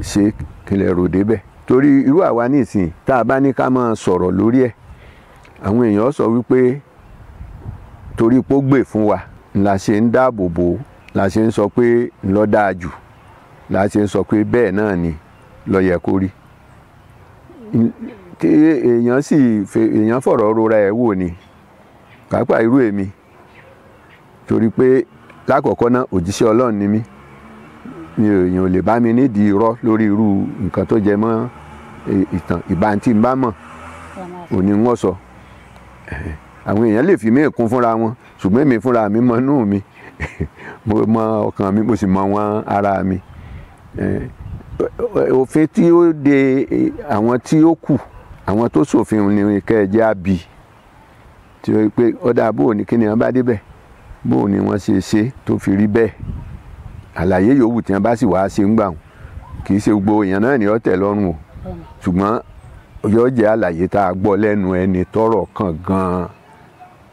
ṣe, kí lẹ̀ rò débẹ̀. Torí irú àwa nísìnyí tá a bá ní ká máa sọ̀rọ̀ lórí ẹ̀, àwọn èèyàn sọ wípé torí pé ó gbè fún wa la ṣe ń dáàbò bò, la ṣe ń sọ pé ńlọ dáa jù, la ṣe ń sọ pé bẹ́ẹ̀ náà ni ló yẹ kó rí. Tí èèyàn sì èèyàn fọ̀rọ̀ rora ẹ̀ wò ni, pàápàá irú èmi, torí pé lákọ̀ọ́kọ́ náà òjíṣẹ́ Ọlọ́run ni mí, mi èèyàn ò lè bá mi nídìí irọ́ lórí irú nǹkan tó jẹ mọ́ ìtàn ìbántí ń bá mọ̀ òní wọ́n sọ. Àwọn èèyàn lè fi mí kún fúnra wọn, ṣùgbọ́n èmi fúnra mi mọ inú mi, mo mọ ọkàn mi, mo sì mọ wọn ara mi. Òfin tí ó de àwọn tí ó kù, àwọn tó ṣòfin ni kẹ́ ẹ jẹ́ àbí tí ó pé ọ̀dà bóò ní kí ni wọ́n bá débẹ̀, bóò ni wọ́n ṣe ṣe tó fi rí bẹ́ẹ̀. Àlàyé yòówù tí wọ́n bá sì wáá ṣe ń gbà wọn, kì í ṣe gbogbo èèyàn náà ní ó tẹ́ lọ́rùn o, ṣùgbọ́n yóò jẹ́ àlàyé tá a gbọ́ lẹ́nu ẹni tọ́rọ̀ kàn gan-an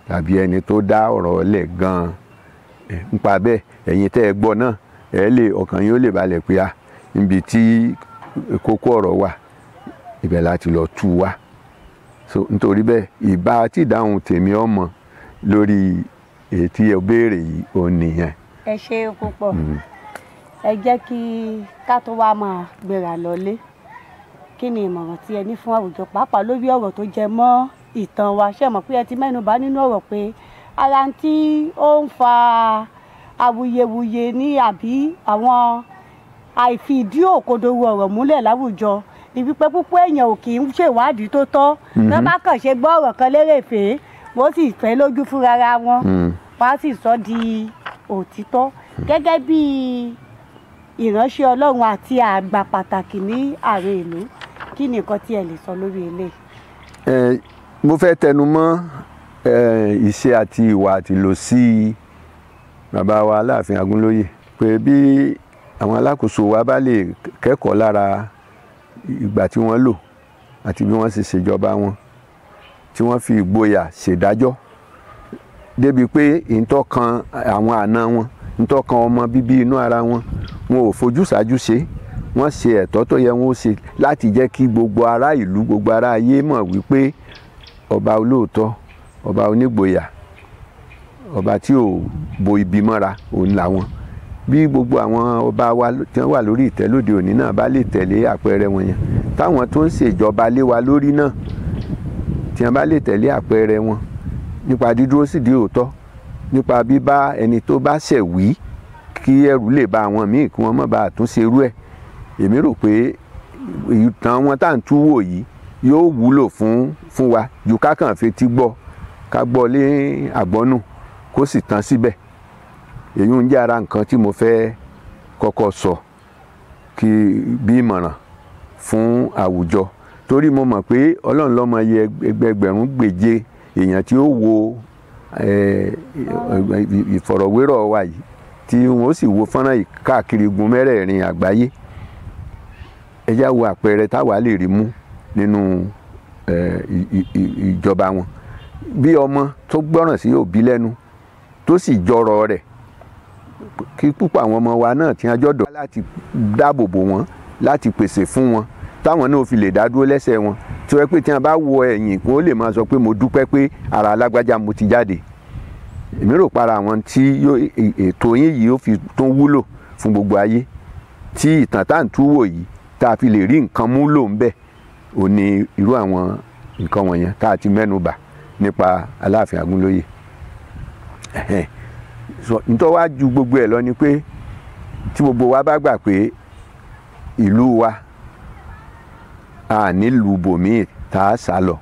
tàbí ẹni tó dá ọ̀rọ̀ lẹ̀ gan-an. Nípa bẹ́ẹ̀ ẹ̀yin tẹ́ ẹ gbọ́ náà ẹ lè ọkàn yín ó lè balẹ̀ pé a níbi tí kókó ọ̀rọ̀ wà ibẹ̀ láti lọ tú wa. So nítorí bẹ́ẹ̀ ìbá tí ìdáhùn tèmi ọmọ lórí èyí tí ẹ béèrè yìí ò nìyẹn. Ẹ ṣe púpọ̀. Ẹ jẹ́ kí ká tó wá máa gbéra lọlé, kí ni ìmọ̀ràn tí ẹ ní fún àwùjọ pàápàá lórí ọ̀rọ̀ tó jẹ mọ́ ìtàn wa? Ṣé mọ̀ pé ẹ ti mẹ́nu bà nínú ọ̀rọ̀ pé ara tí ó ń fa awuyewuye ní àbí àwọn àìfìdí òkodoro ọ̀rọ̀ múlẹ̀ láwùjọ ni wípé púpọ̀ èèyàn ò kì í ṣèwádìí tó tọ́, tó bá kàn ṣe gbọ́ ọ̀rọ̀ kan lérèfé wọ́n sì fẹ́ lójú fúnra wọn, wọ́n á sì sọ di òtítọ́. Gẹ́gẹ́ bí ìránṣẹ́ Ọlọ́run àti àgbà pàtàkì ní àárín ìlú, kí ni nǹkan tí ẹ lè sọ lórí eléyìí? Mo fẹ́ tẹnu mọ́ ìṣe àti ìwà àti ìlòsí bàbá wa Aláàfin Agúnlóyè, pé bí àwọn alákòóso wa bá lè kẹ́kọ̀ọ́ lára ìgbà tí wọ́n lò àti bí wọ́n ṣe ṣèjọba wọn, tí wọ́n fi ìgboyà ṣèdájọ́ débi pé ìtọ́kan àwọn àna wọn, ìtọ́kan ọmọ bíbí inú ara wọn, wọn ò fojú ṣáájú ṣe, wọ́n ṣe ẹ̀tọ́ tó yẹ wọ́n ó ṣe láti jẹ́ kí gbogbo ará ìlú, gbogbo ará ayé mọ̀ wípé ọba olóòótọ́, ọba onígboyà, ọba tí ò bo ibi mọ́ra òun làwọn. Bí gbogbo àwọn ọba wa tí wọ́n wà lórí ìtẹ́ lóde òní náà bá lè tẹ̀lé àpẹẹrẹ wọn yẹn, táwọn tó ń ṣèjọba lé wa lórí náà tí wọ́n bá lè tẹ̀lé àpẹẹrẹ wọn nípa dídúró sídìí òótọ́, nípa bíbá ẹni tó bá ṣẹ̀ wí kí ẹrù lè bá àwọn míì kí wọ́n má bàa tún ṣerú ẹ̀, èmi rò pé ìtàn wọn tá à ń tú wò yìí yóò wúlò fún wa ju ká kàn fetí gbọ́, ká gbọ́ lé àgbọ́nù kó sì tán síbẹ̀. Èyí ń jẹ́ ara nǹkan tí mo fẹ́ kọ́kọ́ sọ kí bí ìmọ̀ràn fún àwùjọ, torí mo mọ̀ pé Ọlọ́run ló mọ iye ẹgbẹgbẹ̀rún gbèje èèyàn tí ó wo ìfọ̀rọ̀wérọ̀ wa yìí, tí wọ́n sì wo fọ́nrán yìí káàkiri igun mẹ́rẹ̀ẹ̀rin àgbáyé. Ẹ já wo àpẹẹrẹ táwa lè rí mú nínú ìjọba wọn. Bí ọmọ tó gbọ́ràn sí òbí lẹ́nu tó sì jọrọ rẹ̀, kí púpọ̀ àwọn ọmọ wa náà tí wọ́n jọ̀dọ̀ láti dáàbò bò wọ́n, láti pèsè fún wọn, táwọn náà fi lè dá dúró lẹ́sẹ̀ wọn, tí wọ́n pé tí wọ́n bá wọ ẹ̀yìn kó lè máa sọ pé mo dúpẹ́ pé ara alágbájá mo ti jáde. Èmi rò para àwọn tí ètò yín yìí ó fi tó wúlò fún gbogbo ayé, tí ìtàn tá à ń tú wò yìí tá a fi lè rí nǹkan mú lò ń bẹ̀, ò ní irú àwọn nǹkan wọ̀nyẹn tá a ti mẹ́nu bà nípa Aláàfin Agúnlóyè. Nítorí wá ju gbogbo ẹ̀ lọ ni pé tí gbogbo wa bá gbà pé ìlú wa a nílùú bòmíì tá a sá lọ,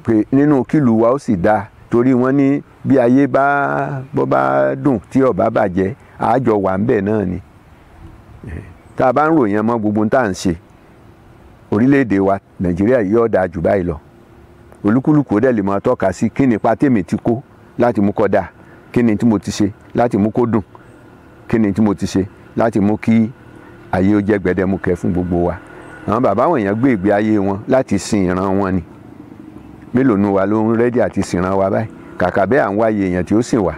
pé nínú kílùú wa ó sì dáa, torí wọ́n ní bí ayé bá bọ́ bá dùn tí ó bá bàjẹ́ àjọ wà ń bẹ̀ náà ni. Tá a bá ń ròyìn mọ́ gbogbo tá à ń ṣe, orílẹ̀-èdè wa Nàìjíríà yóò dáa jù báyìí lọ. Olúkúlùkù ó dẹ̀ lè máa tọ́ka sí kí ni ipa tèmi ti kó láti mú kó dáa, kí ni tí mo ti ṣe láti mú kó dùn, kí ni tí mo ti ṣe láti mú kí ayé ó jẹ́ gbẹdẹmukẹ fún gbogbo wa. Àwọn bàbá wọ̀nyẹn gbé ìgbé ayé wọn láti sin ìran wọn ni. Mélòó nu wa ló ń rẹ́dí àti sìnran wa báyìí? Kàkà bẹ́ẹ̀ à ń wáyé èèyàn tí ó sìn wá.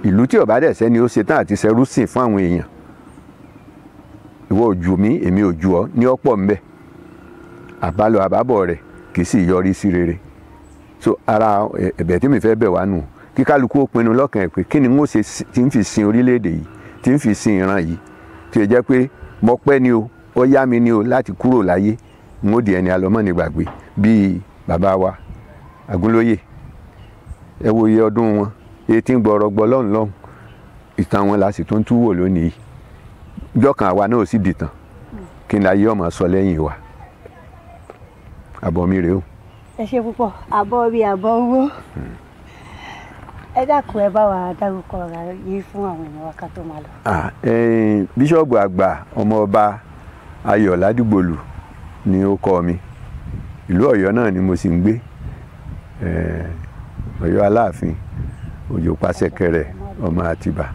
Ìlú tí ó bá dẹ̀ sẹ́ni ó ṣe tán àti ṣẹrú sìn fún àwọn èèyàn. Ìwọ ò jù mí, èmi ò jù ọ́ ní ọ̀pọ̀ ńbẹ. Àbálọ àbábọ̀ rẹ̀ kì í sì yọrí sí rere. So ara ẹ̀bẹ̀ tí mi fẹ́ bẹ̀ wá nù, kí kálukú ó pinnu lọ́kàn ẹ̀ pé kí ni n ó ṣe tí ń fi sin orílẹ̀-èdè yìí, tí ń fi sin ìran yìí, tí ó jẹ́ pé mo pẹ́ ni o, ó yá mi ni o láti kúrò láyé, n ó di ẹni alọ́mọ́ni gbàgbé bíi bàbá wa Agúnlóyè. Ẹ wo iye ọdún wọn, etí ń gbọrọgbọ lọ́hùn lọ́hùn, ìtàn wọn la sì tún tú wò lónìí. Ìjọ kan àwa náà sì dìtàn, kí n láyé ọmọ sọ lẹ́yìn wa. Àbọ̀ mi rèé o. Ẹ ṣe púpọ̀, àbọ̀ rí àbọ̀ owó. Ẹ dákun, ẹ bá wa dárúkọ ọ̀rọ̀ yìí fún àwọn èèyàn wa ká tó máa lọ. Bíṣọ̀bù àgbà ọmọọba Ayọ̀ Ládìgbòlù ni ó kọ́ mi. Ìlú Ọ̀yọ́ náà ni mo sì ń gbé. Ọ̀yọ́ Aláàfin, Òjò Pàṣẹkẹrẹ, ọmọ Àtìbà.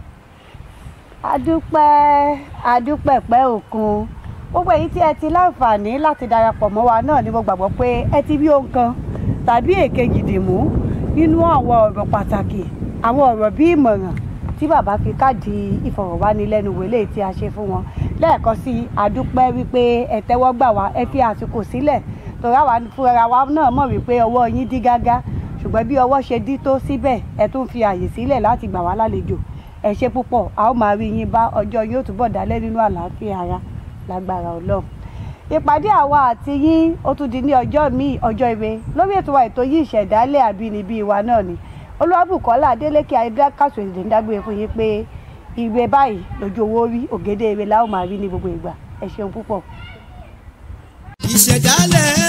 Adúpẹ́, adúpẹ́ pẹ́ òkun. Gbogbo èyí tí ẹ ti láǹfààní láti darapọ̀ mọ́ wa náà ni mo gbàgbọ́ pé ẹ ti rí ohun kan tàbí èkejì dìmú nínú àwọn ọ̀rọ̀ pàtàkì, àwọn ọ̀rọ̀ bí ìmọ̀ràn tí bàbá fi káàdì ìfọ̀rọ̀wánilẹ́nuwò eléyìí tí a ṣe fún wọn. Lẹ́ẹ̀kan sí i, adúpẹ́ wípé ẹ tẹ́wọ́ gbà wá, ẹ fi àsìkò sílẹ̀, torí àwa fúnra wa náà mọ̀ wípé ọwọ́ yín dí gágá, ṣùgbọ́n bí ọwọ́ ṣe dí tó síbẹ̀ ẹ tún fi àyè sílẹ̀ láti gbà wá lálejò. Ẹ ṣé púpọ̀, a ó máa rí yín bá, ọjọ́ yóò túbọ̀ dálẹ́ nínú àlàáfíà ara lágbára Ọlọ́run. Ìpàdé àwa àti yín ó tún di ní ọjọ́ míì, ọjọ́ ire, lórí ètò wa ètò yìí Ìṣẹ̀dálẹ̀ Àbínibí wa náà ni. Olúwabùkọ́lá Adélékè Adékàsù èdè ń dágbére fún yín pé ire báyìí lójú owó rí, ògèdè ire la ó máa rí ní gbogbo ìgbà. Ẹ ṣeun púpọ̀. Ìṣẹ̀dálẹ̀.